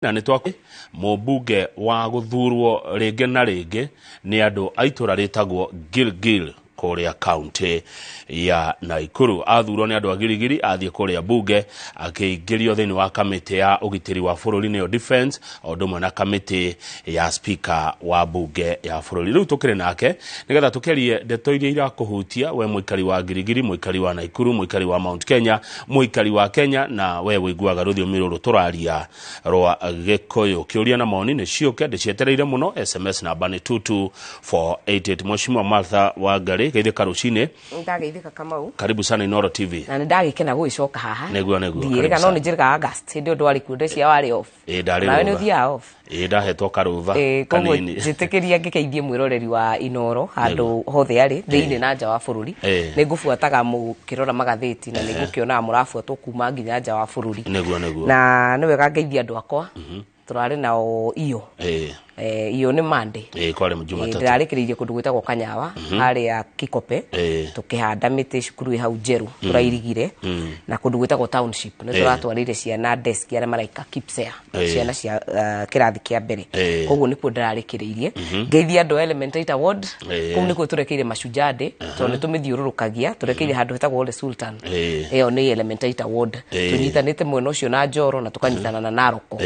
Na nĩ twa mũmbunge wa gũthurwo rĩngĩ na rĩngĩ nĩ andũ a itũra rĩtagwo Gilgil kũrĩa kaunti ya Naikuru. Athurwo nĩ andũ a Giligili, athiĩ kũrĩa bunge akĩingĩrio thĩinĩ wa kamĩtĩ ya ũgitĩri wa bũrũri nĩyo defense, o ũndũ ũmwe na kamĩtĩ ya speaker wa bunge ya bũrũri. Rĩu tũkĩrĩ nake nĩgetha tũkĩarie ndeto iria irakũhutia we mũikari wa Giligili, mũikari wa Naikuru, mũikari wa Mount Kenya, mũikari wa Kenya, na we wĩiguaga rũthiomi rũrũ tũraria rwa Gĩkũyũ. Kĩũria na maoni nĩ ciũke, ndĩcietereire mũno. SMS namba nĩ 22488. Mheshimiwa Martha Wangari, geithĩka rũcinĩ. Ndageithĩka, Kamau. Karibu sana Inooro TV. Na nĩ ndagĩkena gũgĩcoka haha. Nĩguo, ndiĩrĩga karibu no sana. nĩ njĩrĩga August hĩndĩ ĩyo ndwarĩ kuo, ndeciria warĩ off. Ĩĩ, ndarĩ Nawe nĩ rũtha. ũthiaga off? Ĩĩ, ndahetwo karũtha Ĩĩ, koguo kanini. njĩtĩkĩria ngĩkeithie mwĩroreri wa Inooro handũ hothe arĩ thĩinĩ na nja wa bũrũri. Nĩ ngũbuataga mũkĩrora magathĩti na nĩ ngũkĩonaga mũrabuatwo kuma nginya nja wa bũrũri. Nĩguo. Na nĩ wega ngeithie andũ akwa tũrarĩ nao iyo. Iyo nĩ Monday. Ĩĩ, kwarĩ Jumatatu. Ndĩrarĩkĩrĩirie kũndũ gwĩtagwo Kanyawa harĩa Kikope, tũkĩhanda mĩtĩ cukuru ĩ hau njerũ tũrairigire, na kũndũ gwĩtagwo Township nĩ tũratwarĩire ciana desk arĩa maraika KPSEA, ciana cia kĩrathi kĩa mbere. Koguo nĩkuo ndĩrarĩkĩrĩirie. Ngeithia andũ a Elementaita Ward. Kũu nĩkuo tũrekeire Mashujaa Day, tondũ nĩ tũmĩthiũrũrũkagia. Tũrekeire handũ hetagwo Ole Sultan. Ĩyo nĩ Elementaita Ward. Tũnyitanĩte mwena ũcio na Njoro na tũkanyitana na Naroko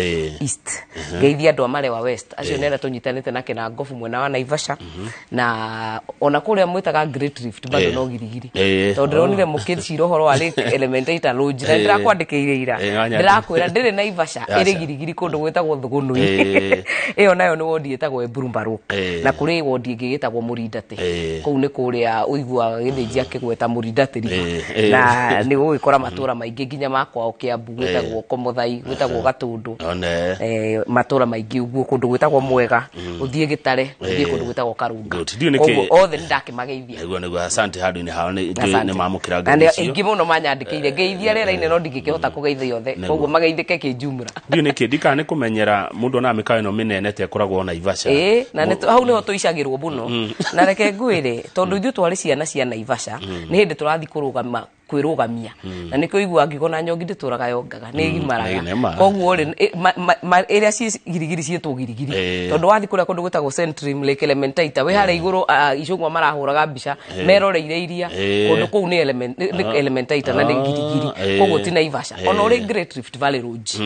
East. Ngeithia andũ a Marewa West, acio nĩ arĩa tũnyitanĩte na Kinangofu mwena wa Naivasha, na ona kũrĩa mwĩtaga Great Rift bado no Girigiri, tondũ ndĩronire mũkĩcira ũhoro wa Lake Elementaita Lodge na ndĩrakwandĩkĩire ira. Wanyandĩkĩire. Ndĩrakwĩra ndĩrĩ Naivasha, ĩrĩ Girigiri kũndũ gwĩtagwo Thũgũnũi. Ĩyo nayo nĩ wondi ĩtagwo Emburumbarũk. Na kũrĩ wondi ĩngĩ ĩtagwo Mũrindate. Kũu nĩ kũrĩa ũiguaga Gĩthĩnji akĩgweta Mũrindate River. Na nĩ gũgĩkora matũra maingĩ nginya ma kwao Kĩambu gwĩtagwo Komothai, gwĩtagwo Gatũndũ. One. Matũra maingĩ ũguo, kũndũ gwĩtagwo Mwega, ũthiĩ Gĩtare, ũthiĩ kũndũ gwĩtagwo Karunga. Good. Ndiũĩ nĩkĩ- Koguo othe nĩ ndakĩmageithia. Nĩguo, asante handũ-inĩ hao nĩ Asante. nĩ mamũkĩra Na ngeithi nĩ icio. aingĩ mũno manyandĩkĩire ngeithia rĩera-inĩ, no ndingĩkĩhota kũgeithia othe. Koguo mageithĩke kĩnjumũra. Ndiũĩ nĩkĩ ndikana nĩ kũmenyera mũndũ onaga mĩkawa ĩno mĩnene ta ĩkoragwo Naivasha. Ĩĩ, na hau nĩho tũicagĩrwo mũno. Na reke ngwĩre, tondũ ithuĩ twarĩ ciana cia Naivasha, nĩ hĩndĩ tũrathiĩ kũrũgama kwĩrũgamia, na nĩkĩo ũiguaga ngiuga ona nyongi ndĩtũraga yongaga, nĩ ĩgimaraga. Nĩ ma. Koguo rĩ, ĩrĩa ciĩ Girigiri ciĩtwo Girigiri, tondũ wathiĩ kũrĩa kũndũ gwĩtagwo Centrim, Lake Elementaita, wĩ harĩa igũrũ, icũng'wa marahũraga mbica meroreire iria. Kũndũ kũu nĩ Elementaita na nĩ Girigiri. Koguo ti Naivasha. Ona ũrĩ Great Rift Valley Lodge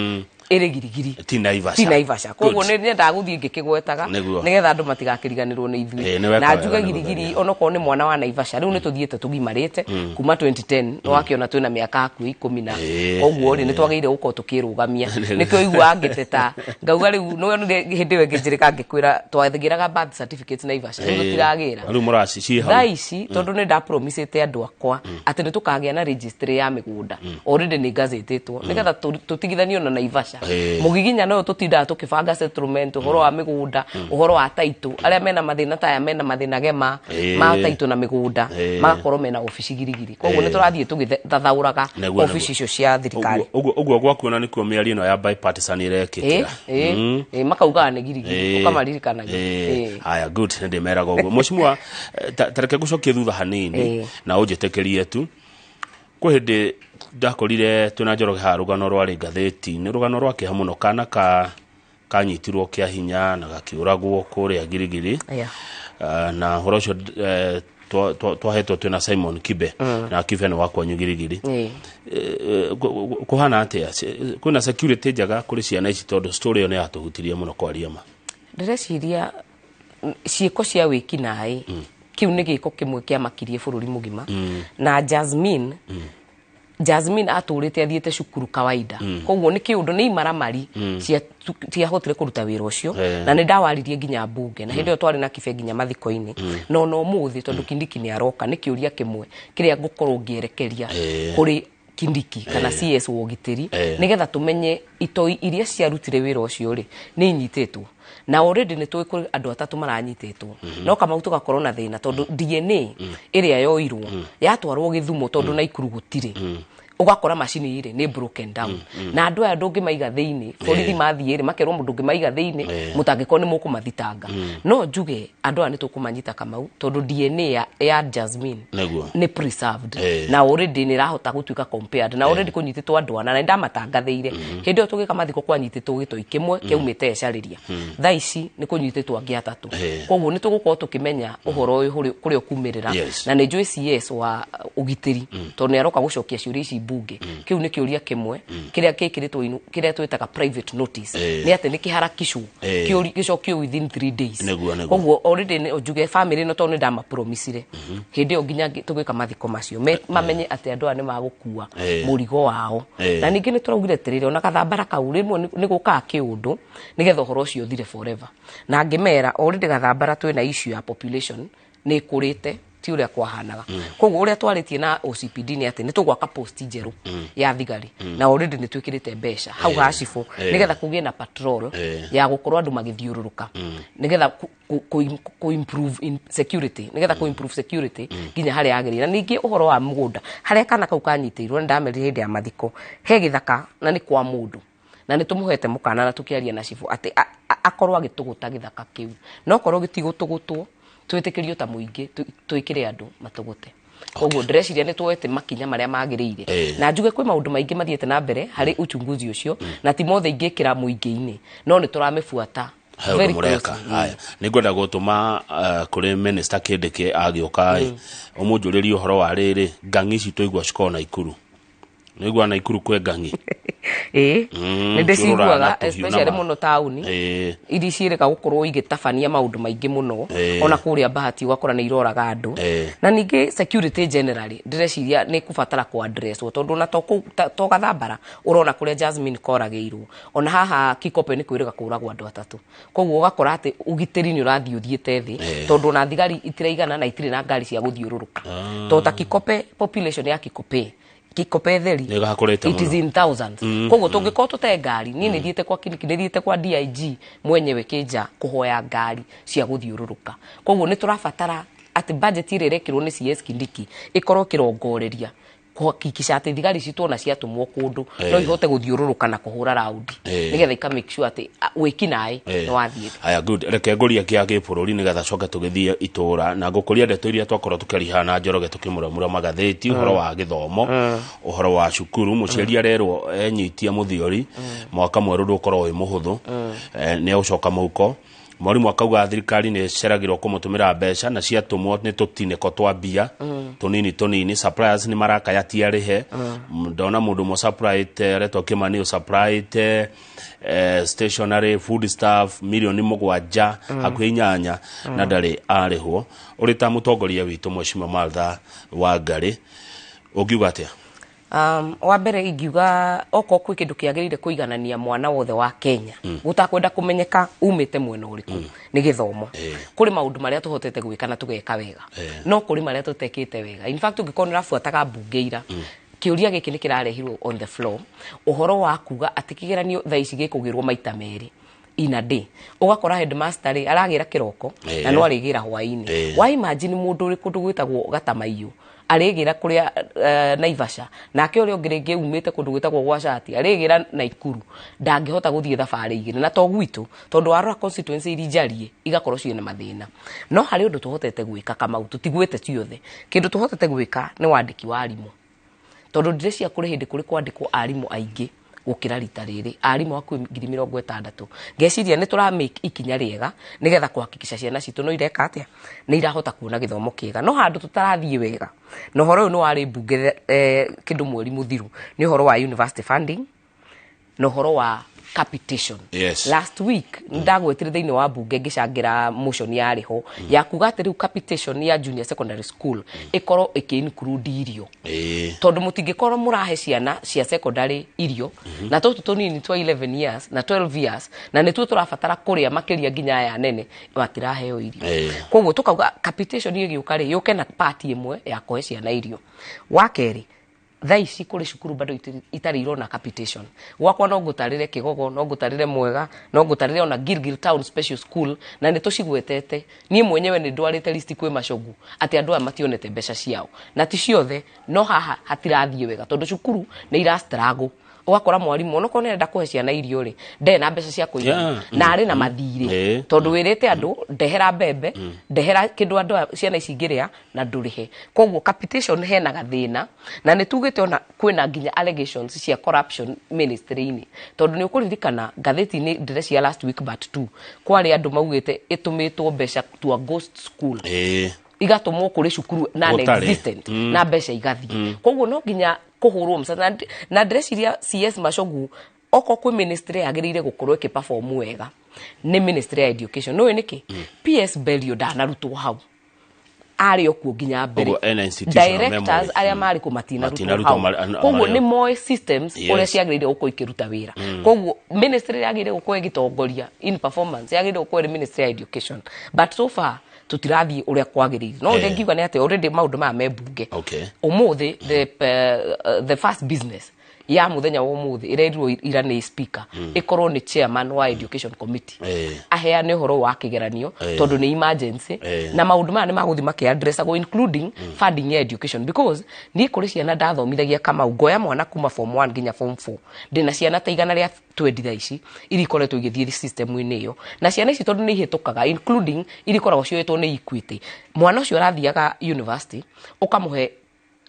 ĩrĩ Girigiri. Ti Naivasha. Ti Naivasha. Koguo Good. nĩ nyendaga gũthiĩ ngĩkĩgwetaga nĩgetha andũ matigakĩriganĩrwo nĩ ithuĩ. Nĩ weka Na wega njuge nĩ Girigiri gũtheria. onokorwo nĩ mwana wa Naivasha, rĩu nĩ tũthiĩte tũgimarĩte kuma 2010, nĩ wakĩona twĩna mĩaka hakuhĩ 10 na koguo rĩ, nĩ twagĩrĩire gũkorwo tũkĩrũgamia. Nĩkĩo ũiguaga ngĩteta ngauga rĩu nĩ wonire hĩndĩ ĩyo ĩngĩ njĩrĩka ngĩkwĩra twagĩraga birth certificates Naivasha, rĩu tũtiragĩra. Rĩu mũraci ciĩ hau. Thaa ici, tondũ nĩ ndapromisĩte andũ akwa atĩ nĩ tũkagĩa na registry ya mĩgũnda, already nĩ gazetĩtwo nĩgetha tũtigithanio na Naivasha. Mũgiginya noyo tũtindaga tũkĩbanga settlement, ũhoro wa mĩgũnda, ũhoro wa title, arĩa mena mathĩna ta aya mena mathĩna gema ma title na mĩgũnda, magakorwo mena obici Girigiri. Koguo nĩ tũrathiĩ tũgĩthathaũraga obici icio cia thirikari. Ũguo gwakuona nĩkuo mĩario ĩno ya bipartisan ĩrekĩkĩra. Ĩĩ, makaugaga nĩ Girigiri, ũkamaririkanagia. Haya, good, nĩ ndĩmeraga ũguo. Mheshimiwa, ta reke ngũcokie thutha hanini na ũnjĩtĩkĩrie tu. Kwĩ hĩndĩ ndakorire twĩna Njoroge haha rũgano rwarĩ ngathĩti-inĩ, rũgano rwa kĩeha mũno, kana ka kanyitirwo kĩa hinya na gakĩũragwo kũrĩa Girigiri. Na ũhoro ũcio twahetwo twĩna Simon Kibe, na Kibe nĩ wa kwanyu Girigiri. Kũhana atĩa? Kwĩna security njega kũrĩ ciana ici? Tondũ story ĩyo nĩ yatũhutirie mũno kwaria ma. Ndĩreciria ciĩko cia wĩkinaĩ, kĩu nĩ gĩko kĩmwe kĩamakirie bũrũri mũgima. Na Jasmine atũrĩte athiĩte cukuru kawaida, koguo nĩ kĩũndũ nĩ imaramari ciahotire kũruta wĩra ũcio. Na nĩ ndawaririe nginya mbunge, na hĩndĩ ĩyo twarĩ na Kibe nginya mathiko-inĩ, na ona ũmũthĩ tondũ Kindiki nĩ aroka, nĩ kĩũria kĩmwe kĩrĩa ngũkorwo ngĩerekeria kũrĩ Kindiki kana CS wa ũgitĩri, nĩgetha tũmenye itoi iria ciarutire wĩra ũcio rĩ nĩ inyitĩtwo. Na already nĩ tũĩ kũrĩ andũ atatũ maranyitĩtwo, no Kamau tũgakorwo na thĩna tondũ DNA ĩrĩa yoirwo yatwarwo Gĩthumo, tondũ Naikuru gũtirĩ. Ũgakora macini rĩ nĩ broken down, na andũ aya ndũngĩmaiga thĩinĩ. Borithi mathiĩ rĩ, makerwo mũndũ ndũngĩmaiga thĩinĩ, mũtangĩkorwo nĩ mũkũmathitanga. No njuge andũ aya nĩ tũkũmanyita, Kamau, tondũ DNA ya Jasmine nĩ preserved na already nĩ ĩrahota gũtuĩka compared, na already kũnyitĩtwo andũ ana, na nĩndamatangathĩire hĩndĩ ĩyo tũgĩka mathiko. Kwanyitĩtwo gĩtoi kĩmwe kĩaumĩte Ecarĩria, thaa ici nĩ kũnyitĩtwo angĩ atatũ. Koguo nĩ tũgũkorwo tũkĩmenya ũhoro ũyũ kũrĩa ũkumĩrĩra. Na nĩ njũĩ CS wa ũgitĩri, tondũ nĩ aroka gũcokia ciũria ici mbunge. Kĩu nĩ kĩũria kĩmwe kĩrĩa gĩkĩrĩtwo kĩrĩa twĩtaga private notice, nĩ atĩ nĩ kĩharakicwo, gĩcokio within 3 days. Nĩguo, nĩguo. Koguo already nĩ njuge family ĩno, tondũ nĩ ndamapromisire hĩndĩ ĩyo nginya tũgĩka mathiko macio, mamenye atĩ andũ aya nĩ magũkua mũrigo wao. Na ningĩ nĩ tũraugire atĩrĩrĩ, ona gathambara kau rĩmwe nĩ gũkaga kĩũndũ nĩgetha ũhoro ũcio ũthire forever. Na ngĩmera already gathambara twĩna issue ya population nĩ ĩkũrĩte, ti ũrĩa kwahanaga. Koguo ũrĩa twarĩtie na OCPD nĩ atĩ nĩ tũgwaka post njerũ ya thigari, na already nĩ twĩkĩrĩte mbeca hau ha cibũ nĩgetha kũgĩe na patrol ya gũkorwo andũ magĩthiũrũrũka, nĩgetha ku improve in security, nĩgetha ku improve security nginya harĩa yagĩrĩire. Na ningĩ ũhoro wa mũgũnda harĩa kana kau kanyitĩirwo, nĩ ndamerire hĩndĩ ya mathiko he gĩthaka na nĩ kwa mũndũ, na nĩ tũmũhete mũkana na tũkĩaria na cibũ atĩ akorwo agĩtũgũta gĩthaka kĩu, no korwo gĩtigũtũgũtwo, twĩtĩkĩrio ta mũingĩ twĩkĩre andũ matũgũte. Koguo ndĩreciria nĩ tuoete makinya marĩa magĩrĩire. Na njuge kwĩ maũndũ maingĩ mathiĩte na mbere harĩ uchunguzi ũcio, na ti mothe ingĩkĩra mũingĩ-inĩ, no nĩ tũramĩbuata He ũndũ very mũreka. closely. Haya, nĩ ngwenda gũtũma kũrĩ minister Kindiki agĩũka ĩ, ũmũnjũrĩrie ũhoro wa rĩrĩ, ngang'i ici twaigua cikoragwo Naikuru. Nĩigua Naikuru kwĩ ngang'i? Ĩĩ, nĩ ciũrũraga na ndĩciguaga, tũhiũ na especially mũno taũni, iria ciĩrĩga gũkorwo igĩtabania maũndũ maingĩ mũno. Ona kũrĩa Bahati ũgakora nĩ iroraga andũ. Na ningĩ security generally ndĩreciria nĩ kũbatara kũ addresswo, tondũ ona to to Gathambara ũrona kũrĩa Jasmine koragĩirwo, ona haha Kikope nĩ kwĩrĩga kũragwo andũ atatũ. Koguo ũgakora atĩ ũgitĩri nĩ ũrathiĩ ũthiĩte thĩ, tondũ ona thigari itiraigana na itirĩ na ngari cia gũthiũrũrũka, tondũ ta Kikope, population ya Kikope, Kikope theri, Nĩ gakũrĩte it is mũno. in thousands. Koguo tũngĩkorwo tũte ngari, niĩ nĩ thiĩte kwa Kindiki, nĩ thiĩte kwa DIG mwenyewe kĩnja kũhoya ngari cia gũthiũrũrũka. Koguo nĩ tũrabatara atĩ budget ĩrĩa ĩrekĩrwo nĩ CS Kindiki ĩkorwo ĩkĩrongoreria kuhakikisha atĩ thigari citũ ona ciatũmwo kũndũ no ihote gũthiũrũrũka na kũhũra raundi, nĩgetha ika make sure atĩ wĩkinaĩ nĩ wathiĩ thĩ. Haya, good. Reke ngũrie kĩa gĩbũrũri nĩgetha coke tũgĩthiĩ itũra na ngũkũria ndeto iria twakorwo tũkĩriha na Njoroge tũkĩmũramura magathĩti, ũhoro wa gĩthomo, ũhoro wa cukuru. Mũciari arerwo enyitie mũthiori, mwaka mwerũ ndũkorwo wĩ mũhũthũ. Nĩ egũcoka mũhuko. Mwarimũ akauga thirikari nĩ ĩceragĩrwo kũmũtũmĩra mbeca, na ciatũmwo nĩ tũtinĩko twa mbia tũnini tũnini. Suppliers nĩ marakaya ti arĩhe. Ndona mũndũ ũmwe supplyĩte, aretwo Kĩmani, ũsupplyĩte stationery, food stuff, 7 mirioni, hakuhĩ 8, na ndarĩ arĩhwo. Ũrĩ ta mũtongoria witũ, Mheshimiwa Martha Wangari, ũngiuga atĩa? Wa mbere ingiuga okorwo kwĩ kĩndũ kĩagĩrĩire kũiganania mwana wothe wa Kenya, gũtakwenda kũmenyeka umĩte mwena ũrĩkũ, nĩ gĩthomo. Kũrĩ maũndũ marĩa tũhotete gwĩka na tũgeka wega, no kũrĩ marĩa tũtekĩte wega. In fact, ũngĩkorwo nĩ ũrabuataga mbunge ira, kĩũria gĩkĩ nĩ kĩrarehirwo on the floor, ũhoro wa kuga atĩ kĩgeranio thaa ici gĩkũgĩrwo maita merĩ in a day. Ũgakora headmaster rĩ aragĩra kĩroko na no arĩgĩra hwaĩ-inĩ. Wa imagine mũndũ ũrĩ kũndũ gwĩtagwo Gatamaiyu arĩgĩra kũrĩa Naivasha, nake ũrĩa ũngĩ rĩngĩ umĩte kũndũ gwĩtagwo gwa Cati arĩgĩra Naikuru, ndangĩhota gũthiĩ thabarĩ igĩrĩ. Na to gwitũ, tondũ warora constituency iria njarie igakorwo ciĩna mathĩna. No harĩ ũndũ tũhotete gwĩka, Kamau, tũtigwĩte ciothe. Kĩndũ tũhotete gwĩka nĩ wandĩki wa arimũ, tondũ ndĩreciria kũrĩ hĩndĩ kũrĩ kwandĩkwo arimũ aingĩ gũkĩra rita rĩrĩ, arimũ hakuhĩ 60,000. Ngeciria nĩ tũra make ikinya rĩega nĩgetha kũhakikisha ciana citũ no ireka atĩa, nĩ irahota kuona gĩthomo kĩega. No handũ tũtarathiĩ wega, na ũhoro ũyũ nĩ warĩ mbunge kĩndũ mweri mũthiru, nĩ ũhoro wa university funding na ũhoro wa capitation. Last week ndagwetire thĩinĩ wa mbunge ngĩcangĩra motion yarĩ ho ya kuga atĩ rĩu capitation ya junior secondary school ĩkorwo ĩkĩ include irio, tondũ mũtingĩkorwo mũrahe ciana cia secondary irio na tũtũ tũnini twa 11 years na 12 years, na nĩtuo tũrabatara kũrĩa makĩria nginya aya nene matiraheo irio. Koguo tũkauga capitation ĩgĩũka rĩ, yũke na part ĩmwe ya kũhe ciana irio. Wa kerĩ, Thaa ici kũrĩ cukuru bado itarĩ irona capitation. Gwakwa no ngũtarĩre Kĩgogo, no ngũtarĩre Mwega, no ngũtarĩre ona Gilgil Town Special School, na nĩ tũcigwetete. Niĩ mwenyewe nĩ ndwarĩte list kwĩ Machogu atĩ andũ aya mationete mbeca ciao, na ti ciothe, no haha hatirathiĩ wega tondũ cukuru nĩ ira struggle. Ũgakora mwarimũ onokorwo nĩ arenda kũhe ciana irio rĩ, ndarĩ na mbeca cia kũigana na arĩ na mathirĩ, tondũ wĩrĩte andũ ndehera mbembe, ndehera kĩndũ andũ aya ciana ici ingĩrĩa na ndũrĩhe. Koguo capitation hena gathĩna, na nĩ tugĩte ona kwĩna nginya allegations cia corruption ministry-inĩ, tondũ nĩ ũkũririkana ngathĩti-inĩ ndĩrecia last week but two kwarĩ andũ maugĩte ĩtũmĩtwo mbeca to a ghost school, igatũmwo kũrĩ cukuru non-existent na mbeca igathiĩ. Koguo no nginya kũhũrwo mca na ndĩreciria CS Machogu, okorwo kwĩ ministry yagĩrĩire gũkorwo ĩkĩ-perform wega nĩ ministry ya education. Nĩũĩ nĩkĩ? PS Belio ndanarutwo hau, arĩ o kuo nginya mbere. Ũguo ena institutional Directors memory. arĩa marĩ kũ matinarutwo Matinarutwo hau, koguo marĩ- nĩ moĩ systems ũrĩa ciagĩrĩire gũkorwo ikĩruta wĩra. Koguo ministry yagĩrĩire gũkorwo ĩgĩtongoria in performance yagĩrĩire gũkorwo ĩrĩ ministry ya education, but so far tũtirathiĩ ũrĩa kwagĩrĩire. No ũrĩa ngiuga nĩ atĩ already maũndũ maya me mbunge ũmũthĩ. The first business ya mũthenya wa ũmũthĩ ĩrerirwo ira nĩ speaker ĩkorwo nĩ chairman wa education committee aheane ũhoro wa kĩgeranio, tondũ nĩ emergency, na maũndũ maya nĩ magũthiĩ makĩaddressagwo, including funding ya education, because niĩ kũrĩ ciana ndathomithagia, Kamau, ngoya mwana kuma form 1 nginya form 4. Ndĩna ciana ta 120 thaa ici iria ikoretwo igĩthiĩ system-inĩ ĩyo, na ciana ici tondũ nĩ ihĩtũkaga, including iria ikoragwo cioetwo nĩ Equity, mwana ũcio arathiaga university ũkamũhe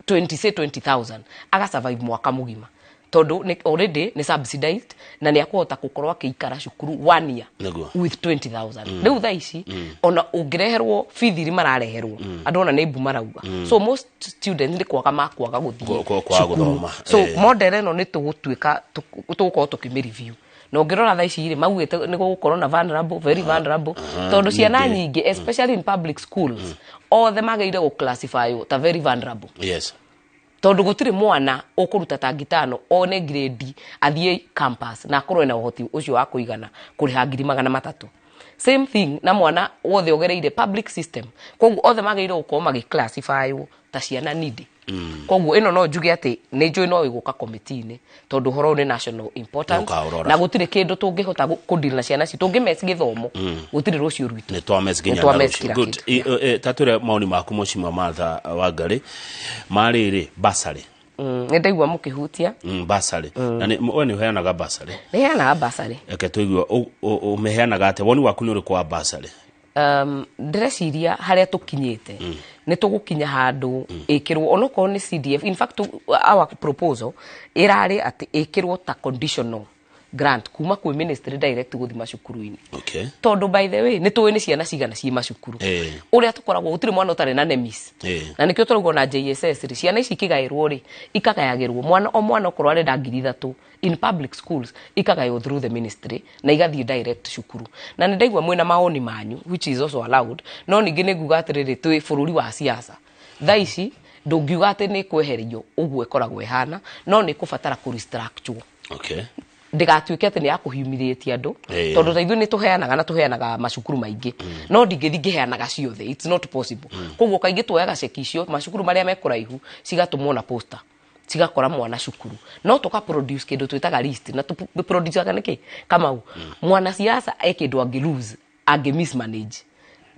20, say 20,000, aga survive mwaka mũgima, tondũ already nĩ subsidized na nĩ akũhota gũkorwo akĩikara cukuru one year with 20,000. Rĩu thaa ici ona ũngĩreherwo bithi iria marareherwo andũ ona nĩ mbu marauga. So most students nĩ kwaga makwaga gũthiĩ Kwaga cukuru. gũthoma. So model ĩno nĩ tũgũtuĩka tũgũkorwo tũkĩmĩ review, na ũngĩrora thaa ici rĩ, maugĩte nĩ gũgũkorwo na vulnerable, very vulnerable, tondũ ciana nyingĩ. nyingĩ, especially in public schools, othe magĩrĩire gũ-classify ta very vulnerable, tondũ gũtirĩ mwana ũkũruta ta 5,000 one grade athiĩ campus na akorwo ena ũhoti ũcio wa kũigana kũrĩha 300,000. Same thing na mwana wothe ũgereire public system. Koguo othe magĩrĩirwo gũkorwo magĩclassifywo ta ciana needy. Koguo ĩno no njuge atĩ nĩ njũĩ no ĩgũka committee-inĩ, tondũ ũhoro ũyũ nĩ national importance. Nĩũkaũrora. Na gũtirĩ kĩndũ tũngĩhota kũdeal na ciana ci tũngĩmeci gĩthomo, gũtirĩ rũciũ rwitũ. Nĩ twameci nginya Nĩ twameci na rũciũ. kila Good. kĩndũ. Tatwĩre maoni maku, Mheshimiwa Martha Wangari, marĩrĩ basarĩ. Nĩ ndaigua mũkĩhutia. Basarĩ, na we nĩ ũheanaga basarĩ? Nĩ heanaga basarĩ. Reke tũigue ũmĩheanaga atĩa, woni waku nĩ ũrĩkũ wa basarĩ? Ndĩreciria harĩa tũkinyĩte nĩ tũgũkinya handũ ĩkĩrwo onokorwo nĩ CDF. In fact, our proposal ĩrarĩ atĩ ĩkĩrwo ta conditional grant kuma kwĩ ministry direct gũthiĩ macukuru-inĩ, tondũ by the way nĩ tũĩ nĩ ciana cigana ciĩ macukuru. Ũrĩa tũkoragwo gũtirĩ mwana ũtarĩ na nemis, na nĩkĩo tũrauga ona JSS rĩ, ciana ici ikĩgaĩrwo rĩ, ikagayagĩrwo mwana o mwana okorwo arenda 3,000 in public schools, ikagaywo through the ministry na igathiĩ direct cukuru. Na nĩ ndaigua mwĩna maoni manyu, which is also allowed, no ningĩ nĩ nguga atĩrĩrĩ, twĩ bũrũri wa siasa thaa ici, ndũngiuga atĩ nĩ kweherio ũguo ĩkoragwo ĩhana, no nĩ kũbatara kũ restructure, ndĩgatuĩke atĩ nĩ ya kũhumiliate andũ, tondũ ta ithuĩ nĩ tũheanaga na tũheanaga macukuru maingĩ, no ndingĩthi ngĩheanaga ciothe, it's not possible. Koguo kaingĩ tuoyaga ceki icio macukuru marĩa me kũraihu, cigatũmwo na posta, cigakora mwana cukuru, no tũka produce kĩndũ twĩtaga list. Na tũproducaga nĩkĩ, Kamau? Mwanasiasa e kĩndũ angĩ lose angĩ mismanage,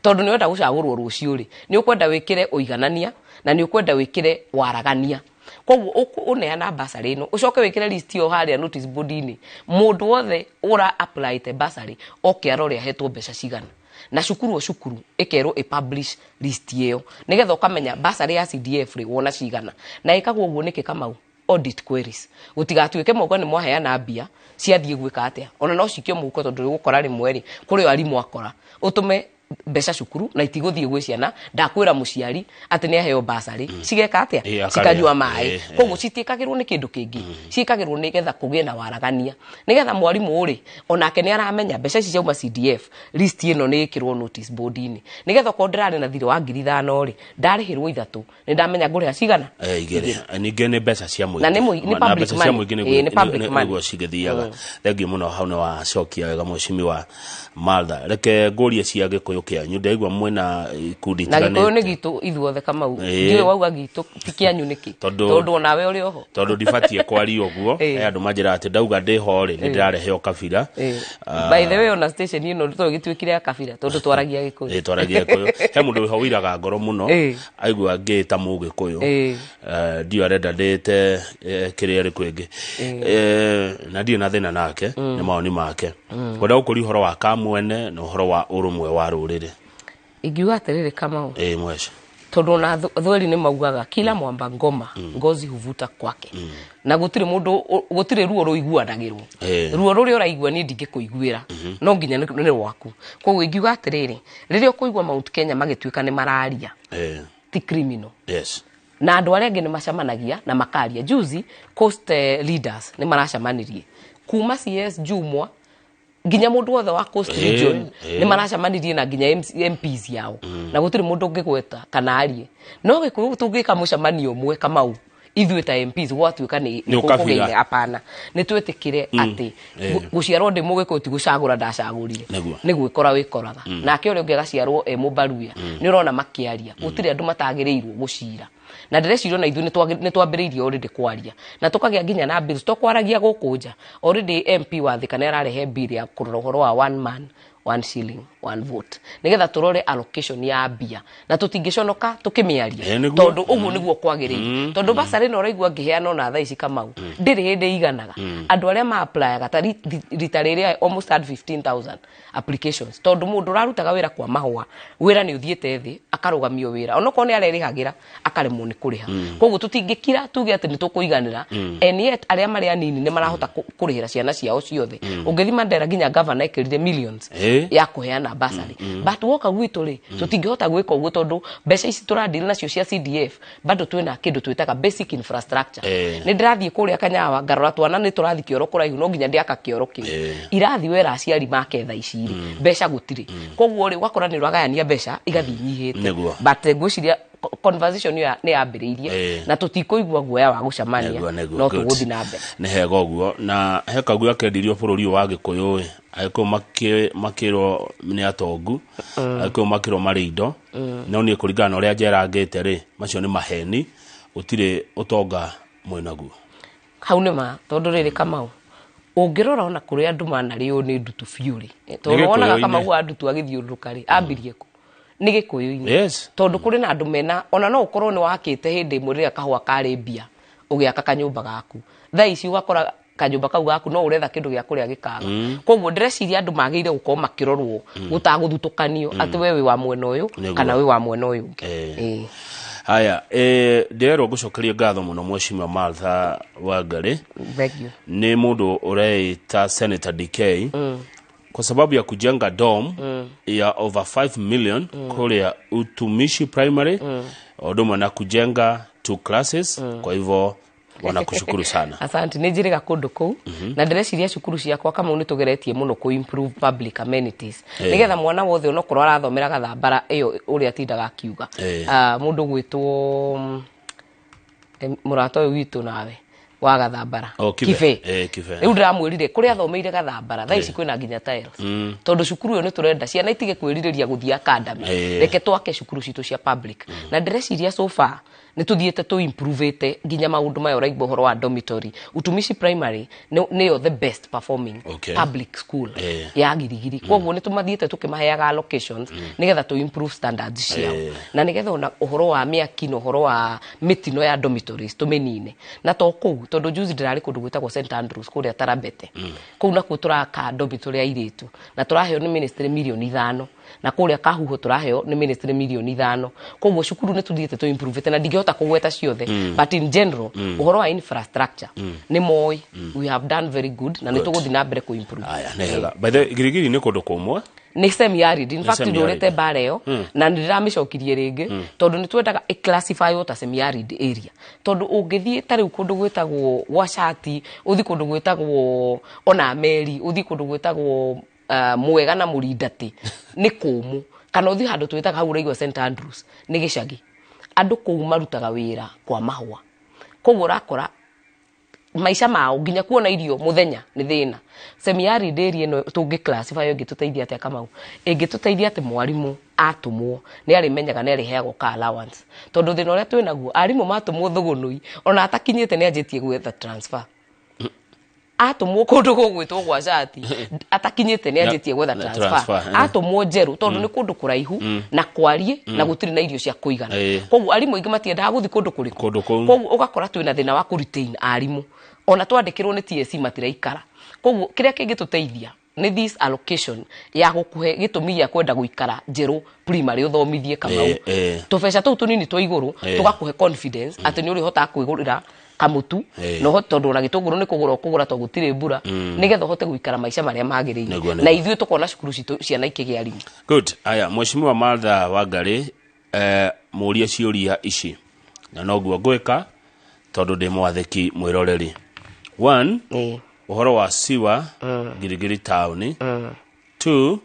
tondũ nĩ wenda gũcagũrwo rũciũ rĩ, nĩ ũkwenda wĩkĩre ũiganania na nĩ ũkwenda wĩkĩre waragania. Koguo ũneana basarĩ ĩno, ũcoke wĩkĩre list ĩyo harĩa notice board-inĩ, mũndũ wothe ũra apply te basarĩ oke arore ahetwo mbeca cigana, na cukuru o cukuru ĩkerwo ĩ publish list ĩyo, nĩgetha ũkamenya basarĩ ya CDF rĩ wona cigana. Na ĩkagwo ũguo nĩkĩ, Kamau? Audit queries, gũtigatuĩke mauga nĩ mwaheana mbia ciathiĩ gwĩka atĩa, ona no cikio mũhuko, tondũ ũgũkora rĩmwe rĩ kũrĩ o arimũ akora ũtũme mbeca cukuru na itigũthiĩ gwĩ ciana, ndakwĩra mũciari atĩ nĩ aheo basarĩ, cigeka atĩa? Ĩ, akarĩa. Cikanyua maĩ. Koguo citiĩkagĩrwo nĩ kĩndũ kĩngĩ, ciĩkagĩrwo nĩgetha kũgĩe na waragania, nĩgetha mwarimũ rĩ onake nĩ aramenya mbeca ici ciauma CDF, list ĩno nĩ ĩkĩrwo notice board-inĩ, nĩgetha okorwo ndĩrarĩ na thirĩ wa 5,000 rĩ, ndarĩhĩrwo ithatũ, nĩ ndamenya ngũrĩha cigana. Igĩrĩ. Ningĩ nĩ mbeca cia mũingĩ. Na nĩ nĩ Na public mbeca cia money. mũingĩ Ĩ, nĩ public money. nĩguo cigĩthiaga. Thengiũ mũno, hau nĩ wacokia wega, Mheshimiwa Martha. Reke ngũrie cia Gĩkũyũ. Gĩkũyũ kĩanyu. Ndaigua mwĩna ikundi Na Gĩkũyũ nĩ itiganĩte. gitũ ithuothe, Kamau. Ĩĩ. Ndiũĩ wauga gitũ ti kĩanyu nĩkĩ, tondũ onawe ũrĩ oho. Tondũ ndibatiĩ kwaria ũguo. He andũ manjĩraga atĩ ndauga ndĩho rĩ, nĩ ndĩrarehe ũkabira. By the way, ona station ĩno tondũ gĩtuĩkire ya kabira tondũ twaragia Gĩkũyũ. Ĩĩ, twaragia Gĩkũyũ. He mũndũ wĩho wĩiraga ngoro mũno aigua ngĩta Mũgĩkũyũ. Ndiũ arenda ndĩte kĩrĩa ĩrĩkũ ĩngĩ. Na ndirĩ na thĩna nake, nĩ mawoni make. Ngwenda gũkũria ũhoro wa kamwene na ũhoro wa ũrũmwe wa rũrĩrĩ. Ingiuga atĩrĩrĩ, Kamau, Ĩĩ, mwece. Tondũ ona thweri nĩ maugaga kila mwamba ngoma ngozi huvuta kwake, na gũtirĩ mũndũ gũtirĩ ruo rũiguanagĩrwo. Ruo rũrĩa ũraigua niĩ ndingĩkũiguĩra, no nginya nĩ rwaku. Koguo ingiuga atĩrĩrĩ, rĩrĩa ũkũigua Mount Kenya magĩtuĩka nĩ mararia, ti criminal. Na andũ arĩa angĩ nĩ macemanagia na makaria. Juzi coast leaders nĩ maracemanirie kuma CS Jumwa nginya mũndũ wothe wa coast region, nĩ maracemanirie na nginya MC MPs yao, na gũtirĩ mũndũ ũngĩgweta kana arie. No Gĩkũyũ tũngĩka mũcemanio ũmwe, Kamau, ithuĩ ta MPs gwatuĩka nĩ Nĩ ũkabira. kũgĩire. Apana, nĩ twĩtĩkĩre atĩ gũciarwo ndĩ Mũgĩkũyũ ti gũcagũra ndacagũrire. Nĩ gwĩkora wĩkoraga. Nake ũrĩa ũngĩ agaciarwo e Mũbaruya. Nĩ ũrona makĩaria, gũtirĩ andũ matagĩrĩirwo gũcira, na ndĩreciria ona ithuĩ nĩ twambĩrĩirie already kwaria na tũkagĩa nginya na bills. Tokwaragia gũkũ nja already, MP wa Thika nĩ ararehe bill ya kũrora ũhoro wa one man one shilling one vote, nigetha tũrore allocation ya mbia, na tũtingĩconoka tũkĩmĩaria. Nĩguo. Tondũ ũguo nĩguo kwagĩrĩire, tondũ basarĩ no ũraigua ngĩheana ona thaa ici, Kamau, ndĩrĩ hĩndĩ iganaga andũ arĩa ma-applyaga ta rita rĩrĩa almost had 15,000 applications, tondũ mũndũ ũrarutaga wĩra kwa mahũa, wĩra nĩ ũthiĩte thĩ, akarũgamio wĩra onokorwo nĩ arerĩhagĩra, akaremwo nĩ kũrĩha. Koguo tũtingĩkira tuge atĩ nĩ tũkũiganĩra, and yet arĩa marĩ anini nĩ marahota kũrĩhĩra ciana ciao ciothe. Ũngĩthi Mandera, nginya governor ekĩrire millions ya kũheana bursary, but woka gwitũ rĩ, tũtingĩhota gwĩka ũguo tondũ mbeca ici tũradili nacio cia CDF, bado twĩna kĩndũ twĩtaga basic infrastructure. Nĩ ndĩrathiĩ kũrĩa Kanyawa ngarora twana nĩ tũrathiĩ kĩoro kũraihu, no nginya ndĩaka kĩoro kĩu. Irathi wera aciari make thaa ici rĩ, mbeca gũtirĩ. Koguo rĩ, ũgakora nĩ ũragayania mbeca igathiĩ inyihĩte. But ngwĩciria conversation ĩyo nĩ yambĩrĩirie na tũtikũigua guoya wa gũcemania. Nĩguo, No good. tũgũthiĩ na mbere. Nĩ hega ũguo. Na he kaguo akendirio bũrũri ũyũ wa Gĩkũyũ ĩ, Agĩkũyũ makĩrwo nĩ atongu, Agĩkũyũ makĩrwo marĩ indo, no niĩ kũringana na ũrĩa njerangĩte rĩ, macio nĩ maheni, gũtirĩ ũtonga mwĩnaguo. Hau nĩ ma, tondũ rĩrĩ, Kamau, ũngĩrora ona kũrĩa andũ manarĩo nĩ ndutu biũ rĩ, tondũ Gĩkũyũ-inĩ. wonaga Kamau wa ndutu agĩthiũrũrũka rĩ, ambirie kũ? Nĩ Gĩkũyũ-inĩ. Tondũ kũrĩ na andũ mena ona no ũkorwo nĩ wakĩte hĩndĩ ĩmwe rĩrĩa kahũa karĩ mbia, ũgĩaka kanyũmba gaku, thaa ici ũgakora kanyũmba kau gaku no ũretha kĩndũ gĩa kũrĩa gĩkaga. Koguo ndĩreciria andũ magĩrĩire gũkorwo makĩrorwo gũtagũthutũkanio atĩ we wĩ wa mwena ũyũ kana wĩ wa mwena ũyũ ũngĩ. Haya, ndĩrerwo ngũcokerie ngatho mũno Mheshimiwa Martha Wangari. Thank you. Nĩ mũndũ ũreita Senator DK kwa sababu ya kujenga dom ya over 5 million kũrĩa Utumishi Primary, o ũndũ ũmwe na kujenga two classes. Kwa hivyo wanakushukuru sana. Asante. Nä njä rä ga kå ndå kå u, na ndĩreciria cukuru ciakwa, Kamau, nä tå geretie må no kå improve public amenities nä getha mwana wothe onokorwo arathomera gathambara ĩyo ũrĩa atindaga akiuga. Ah, mũndũ gwĩtwo mũrata ũyũ witũ nawe wa Gathambara. Oh, Kibe. Kibe. Kibe. Rĩu ndĩramwĩrire kũrĩa athomeire Gathambara, thaa ici kwĩna nginya tiles, tondũ cukuru ĩyo nĩ tũrenda ciana itige kwĩrirĩria gũthiĩ academy. Reke twake cukuru citũ cia public, na ndĩreciria so far nĩ tũthiĩte tũ improvete nginya maũndũ maya ũraigua ũhoro wa dormitory. Utumishi Primary nĩyo the best performing public school ya Girigiri. Koguo nĩ tũmathiĩte tũkĩmaheaga allocations nĩgetha tũ improve standards ciao, na nĩgetha ona ũhoro wa mĩaki na ũhoro wa mĩtino ya dormitories tũmĩnine. Na to kũu, tondũ juzi ndĩrarĩ kũndũ gwĩtagwo St Andrews kũrĩa Tarabete, kũu nakuo tũraka dormitory ya airĩtu na tũraheo nĩ ministry mirioni 5, na kũrĩa Kahuho tũraheo nĩ ministry mirioni 5. Koguo cukuru nĩ tũthiĩte tũ improve, na ndingĩhota kũgweta ciothe, but in general ũhoro wa infrastructure nĩ moĩ we have done very good, na nĩ tũgũthiĩ na mbere kũ improve. Aya, nĩ hega. By the way, Girigiri nĩ kũndũ kũmwe. Nĩ semi arid in fact. Semi-arid. Ndũrĩte mbara ĩyo na nĩ ndĩramĩcokirie rĩngĩ, tondũ nĩ twendaga ĩclassifywo ta semi arid area, tondũ ũngĩthiĩ ta rĩu kũndũ gwĩtagwo Gwacati, ũthiĩ kũndũ gwĩtagwo ona Meri, ũthiĩ kũndũ gwĩtagwo Mwega na Mũrindati, nĩ kũmũ, kana ũthiĩ handũ twĩtaga hau ũraigua St Andrews, nĩ gĩcagi. Andũ kũu marutaga wĩra kwa mahũa, koguo ũrakora Maica mao nginya kuona irio muthenya ni thina. Semiari ndĩri ĩno tũngĩ classify ĩngĩtũteithia atĩa, Kamau? Ĩngĩtũteithia atĩ mwarimũ atũmwo nĩ arĩmenyaga nĩ arĩheagwo ka allowance, tondũ thĩna ũrĩa twĩ naguo, arimũ matũmwo thũgũnũi, ona atakinyĩte nĩ anjĩtie gwetha transfer. Atũmwo kũndũ gũgwĩtwo gwa cati, atakinyĩte nĩ anjĩtie gwetha transfer. Transfer. Atũmwo njerũ, tondũ nĩ kũndũ kũraihu na kwarie na gũtirĩ na irio cia kũigana. Koguo arimũ aingĩ matiendaga gũthiĩ kũndũ kũrĩkũ? Kũndũ kũu. Koguo ũgakora twĩna thĩna wa kũ retain arimũ, ona twandĩkĩrwo nĩ TSC matiraikara. Koguo kĩrĩa kĩngĩtũteithia nĩ this allocation ya gũkũhe gĩtũmi gĩa kwenda gũikara njerũ primary ũthomithie, Kamau. Tũbeca tũu tũnini twa igũrũ tũgakũhe confidence atĩ nĩ ũrĩhotaga kwĩgũrĩra kamũtu na ũhote, tondũ ona gĩtũngũrũ nĩ kũgũra ũkũgũra tondũ gũtirĩ mbura, nĩgetha ũhote gũikara maica marĩa magĩrĩire. Nĩguo. Na ithuĩ tũkona cukuru citũ ciana ikĩgĩa arimũ. Good. Aya, Mheshimiwa Martha Wangari, mũrie ciũria ici na noguo ngwĩka tondũ ndĩ mwathĩki mwĩroreri. One, ũhoro wa siwa Girigiri taũni. Two,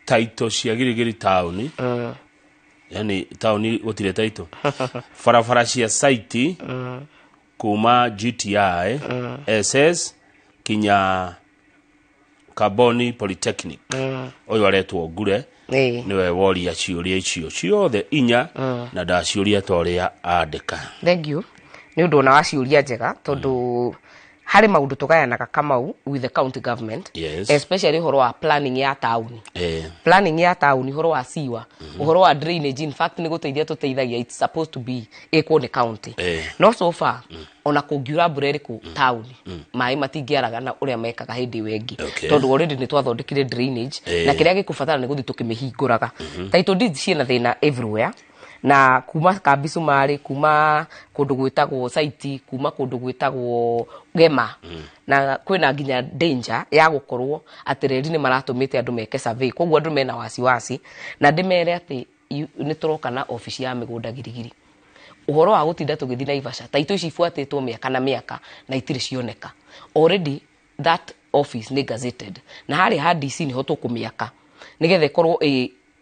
taito cia Girigiri taũni, yani taũni gũtirĩ taito. Barabara cia saiti kuma GTI SS kinya Kaboni Polytechnic. Ũyũ aretwo Ngure. Nĩwe woria ciũria icio ciothe inya na ndaciũria ta ũrĩa andĩka. Thank you nĩ ũndũ ona wa ciũria njega, tondũ harĩ maũndũ tũgayanaga, Kamau, with the county government, especially ũhoro wa planning ya taũni. Planning ya taũni, ũhoro wa siwa, ũhoro wa drainage, in fact nĩ gũteithia tũteithagia. It's supposed to be ĩkwo nĩ county, no so far ona kũngiura mbura ĩrĩkũ taũni, maĩ matingĩaraga na ũrĩa mekaga hĩndĩ ĩyo ĩngĩ, tondũ already nĩ twathondekire drainage na kĩrĩa gĩkũbatara nĩ gũthiĩ tũkĩmĩhingũraga. Title deeds ciĩna thĩna everywhere, na kuma kambi cumarĩ, kuma kũndũ gwĩtagwo saiti, kuma kũndũ gwĩtagwo gema, na kwĩna nginya danger ya gũkorwo atĩ reri nĩ maratũmĩte andũ meke survey. Koguo andũ mena wasiwasi, na ndĩmere atĩ nĩ tũroka na obici ya mĩgũnda Girigiri. Ũhoro wa gũtinda tũgĩthiĩ Naivasha, taitũ ici ibuatĩtwo mĩaka na mĩaka na itirĩ cioneka. Already that office nĩ gazetted, na harĩa ha DC nĩho tũkũmĩaka nĩgetha ĩkorwo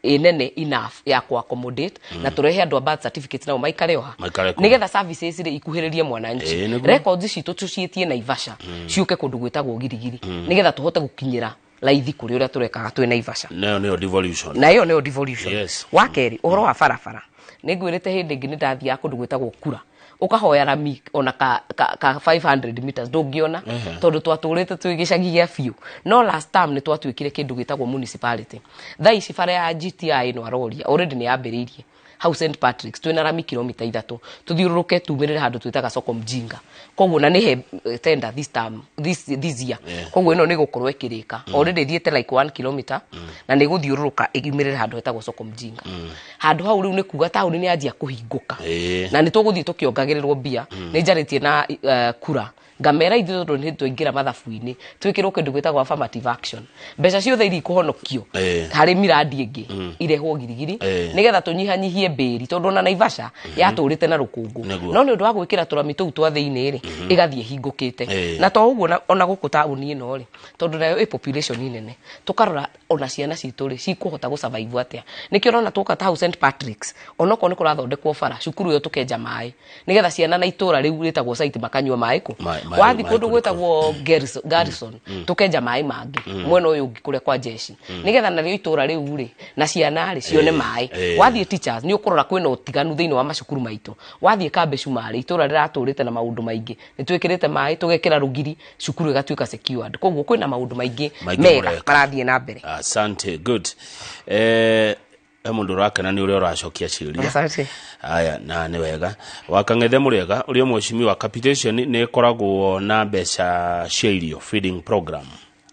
ĩ nene enough ya ku accommodate na tũrehe andũ a birth certificates nao maikare oha, Maikare kũu. Nĩgetha services rĩ ikuhĩrĩrie mwananchi. Nĩguo. Records citũ tũciĩtie Naivasha ciũke kũndũ gwĩtagwo Girigiri, nĩgetha tũhote gũkinyĩra raithi kũrĩ ũrĩa tũrekaga twĩ Naivasha. Nayo nĩyo devolution. Na ĩyo nĩyo devolution. Wa kerĩ, ũhoro wa barabara, nĩ ngwĩrĩte hĩndĩ ĩngĩ nĩ ndathiaga kũndũ gwĩtagwo Kura, ũkahoya rami ona ka 500 meters ndũngĩona, tondũ twatũrĩte twĩ gĩcagi gĩa biũ. No last term nĩ twatuĩkire kĩndũ gĩtagwo municipality. Thaa ici bara ya GTI ĩno aroria already nĩ yambĩrĩirie hau St Patrick's, twĩna rami kilomita 3 tũthiũrũrũke tumĩrĩre handũ twĩtaga soko mjinga. Koguo na nĩ he tender this term, this year. Koguo ĩno nĩ gũkorwo ĩkĩrĩka. Already ĩthiĩte like 1 kilometer na nĩ gũthiũrũrũka ĩumĩrĩre handũ hetagwo soko mjinga. Handũ hau rĩu nĩ kuga taũni nĩ yanjia kũhingũka na nĩ tũgũthiĩ tũkĩongagĩrĩrwo mbia. Nĩ njarĩtie na kura, ngamera ithuĩ tondũ nĩ twaingĩra mathabu-inĩ twĩkĩrwo kĩndũ gĩtagwo affirmative action, mbeca ciothe iria ikũhonokio harĩ miradi ĩngĩ irehwo Girigiri, nĩgetha tũnyihanyihie mbĩri, tondũ ona Naivasha yatũrĩte na rũkũngũ. No nĩ ũndũ wa gwĩkĩra tũrami tũu twa thĩinĩ rĩ, ĩgathiĩ ĩhingũkĩte. Na to ũguo, ona gũkũ taũni ĩno rĩ, tondũ nayo ĩ population nene, tũkarora ona ciana citũ rĩ cikũhota gũ survive atĩa. Nĩkĩo ũrona twoka ta hau St Patrick's, onokorwo nĩ kũrathondekwo bara, cukuru ĩyo tũkenja maĩ nĩgetha ciana na itũra rĩu rĩtagwo site makanyua maĩ kũ. Wathiĩ Maĩ kũndũ kũndũ. Gwĩtagwo Garrison, tũkenja maĩ mangĩ mwena ũyũ ũngĩ kũrĩa kwa jeshi, nĩgetha narĩo itũra rĩu rĩ na ciana rĩ cione maĩ. Wathiĩ teachers, nĩ ũkũrora kwĩna ũtiganu thĩinĩ wa macukuru maitũ. Wathiĩ kambi cumarĩ, itũra rĩratũrĩte na maũndũ maingĩ, nĩ twĩkĩrĩte maĩ, tũgekĩra rũgiri, cukuru ĩgatuĩka secured. Koguo kwĩna maũndũ maingĩ Maingĩ mega mũreka. marathiĩ na mbere. Asante. Good. He mũndũ ũrakena nĩ ũrĩa ũracokia ciũria. Asante. Aya, na nĩ wega wakang'ethe mũrĩega ũrĩa mheshimiwa. Capitation nĩ ĩkoragwo na mbeca cia irio, feeding program?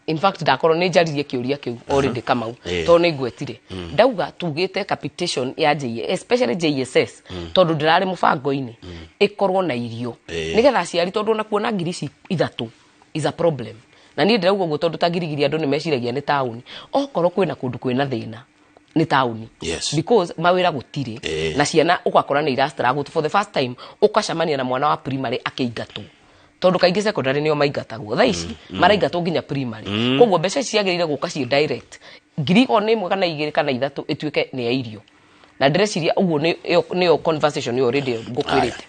In fact ndakorwo nĩ njaririe kĩũria kĩu already, Kamau, tondũ nĩ ngwetire ndauga tugĩte capitation ya J, especially JSS, tondũ ndĩrarĩ mũbango-inĩ, ĩkorwo na irio nĩgetha aciari, tondũ ona kuona ngiri ici ithatũ is a problem. Na niĩ ndĩrauga ũguo tondũ ta Girigiri andũ nĩ meciragia nĩ taũni. Okorwo kwĩna kũndũ kwĩna thĩna nĩ taũni, because mawĩra gũtirĩ na ciana ũgakora nĩ ira struggle. For the first time ũkacemania na mwana wa primary akĩingatwo, tondũ kaingĩ secondary nĩo maingatagwo, thaa ici maraingatwo nginya primary. Koguo mbeca ici ciagĩrĩire gũka ciĩ direct, ngiri o nĩ ĩmwe kana igĩrĩ kana ithatũ, ĩtuĩke nĩ ya irio. Na ndĩreciria ũguo nĩyo conversation ĩyo already ngũkwĩrĩte.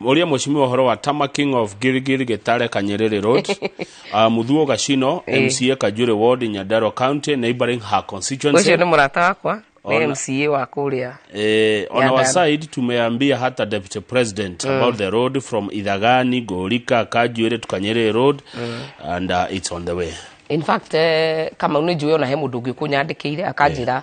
Ũria mheshimiwa ũhoro wa Tama King of Gilgil Gitare Kanyerere Road, Muthuo Gacino, MCA Kajure Ward, Nyandarua County, neighboring her constituency. Ũcio nĩ mũrata wakwa, nĩ Ona- MCA wa kũrĩa. On our Nyandarua. side tumeambia hata deputy president about the road from Ithagani Gorika Kajuire to Kanyerere Road, and it's on the way. In fact, Kamau, nĩ njũĩ ona he mũndũ ũngĩ ũkũnyandĩkĩire akanjĩra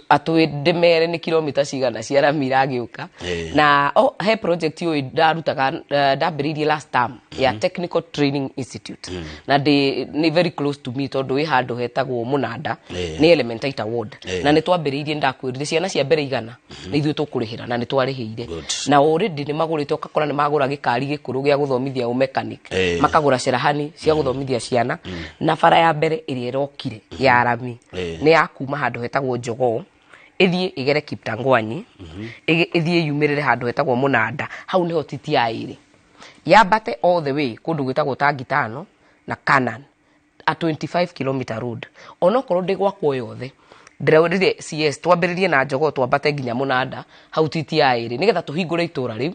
atwĩ ndĩmere nĩ kilomita cigana cia rami iragĩũka. Na oh, he project ũyũ ndarutaga, ndambĩrĩirie last term ya Technical Training Institute, na ndĩ nĩ very close to me tondũ wĩ handũ hetagwo Mũnanda, nĩ Elementaita Ward. Na nĩ twambĩrĩirie, ndakwĩrire ciana cia mbere 100 nĩ ithuĩ tũkũrĩhĩra, na nĩ twarĩhĩire. Good. Na already nĩ magũrĩte, ũgakora nĩ magũra gĩkari gĩkũrũ gĩa gũthomithia ũmechanic, makagũra cerahani cia gũthomithia ciana. Na bara ya mbere ĩrĩa ĩrokire ya rami nĩ ya kuma handũ hetagwo Jogoo, ĩthiĩ ĩgere Kiptangwanyi, ĩthiĩ yumĩrĩre handũ hetagwo Mũnanda, hau nĩho TTI ĩrĩ, yambate all the way kũndũ gwĩtagwo Tangitano na Kanan, a 25 km road. Onokorwo ndĩgwakwo yothe, ndĩraurire CS twambĩrĩrie na Jogoo, twambate nginya Mũnanda hau TTI ĩrĩ, nĩgetha tũhingũre itũra rĩu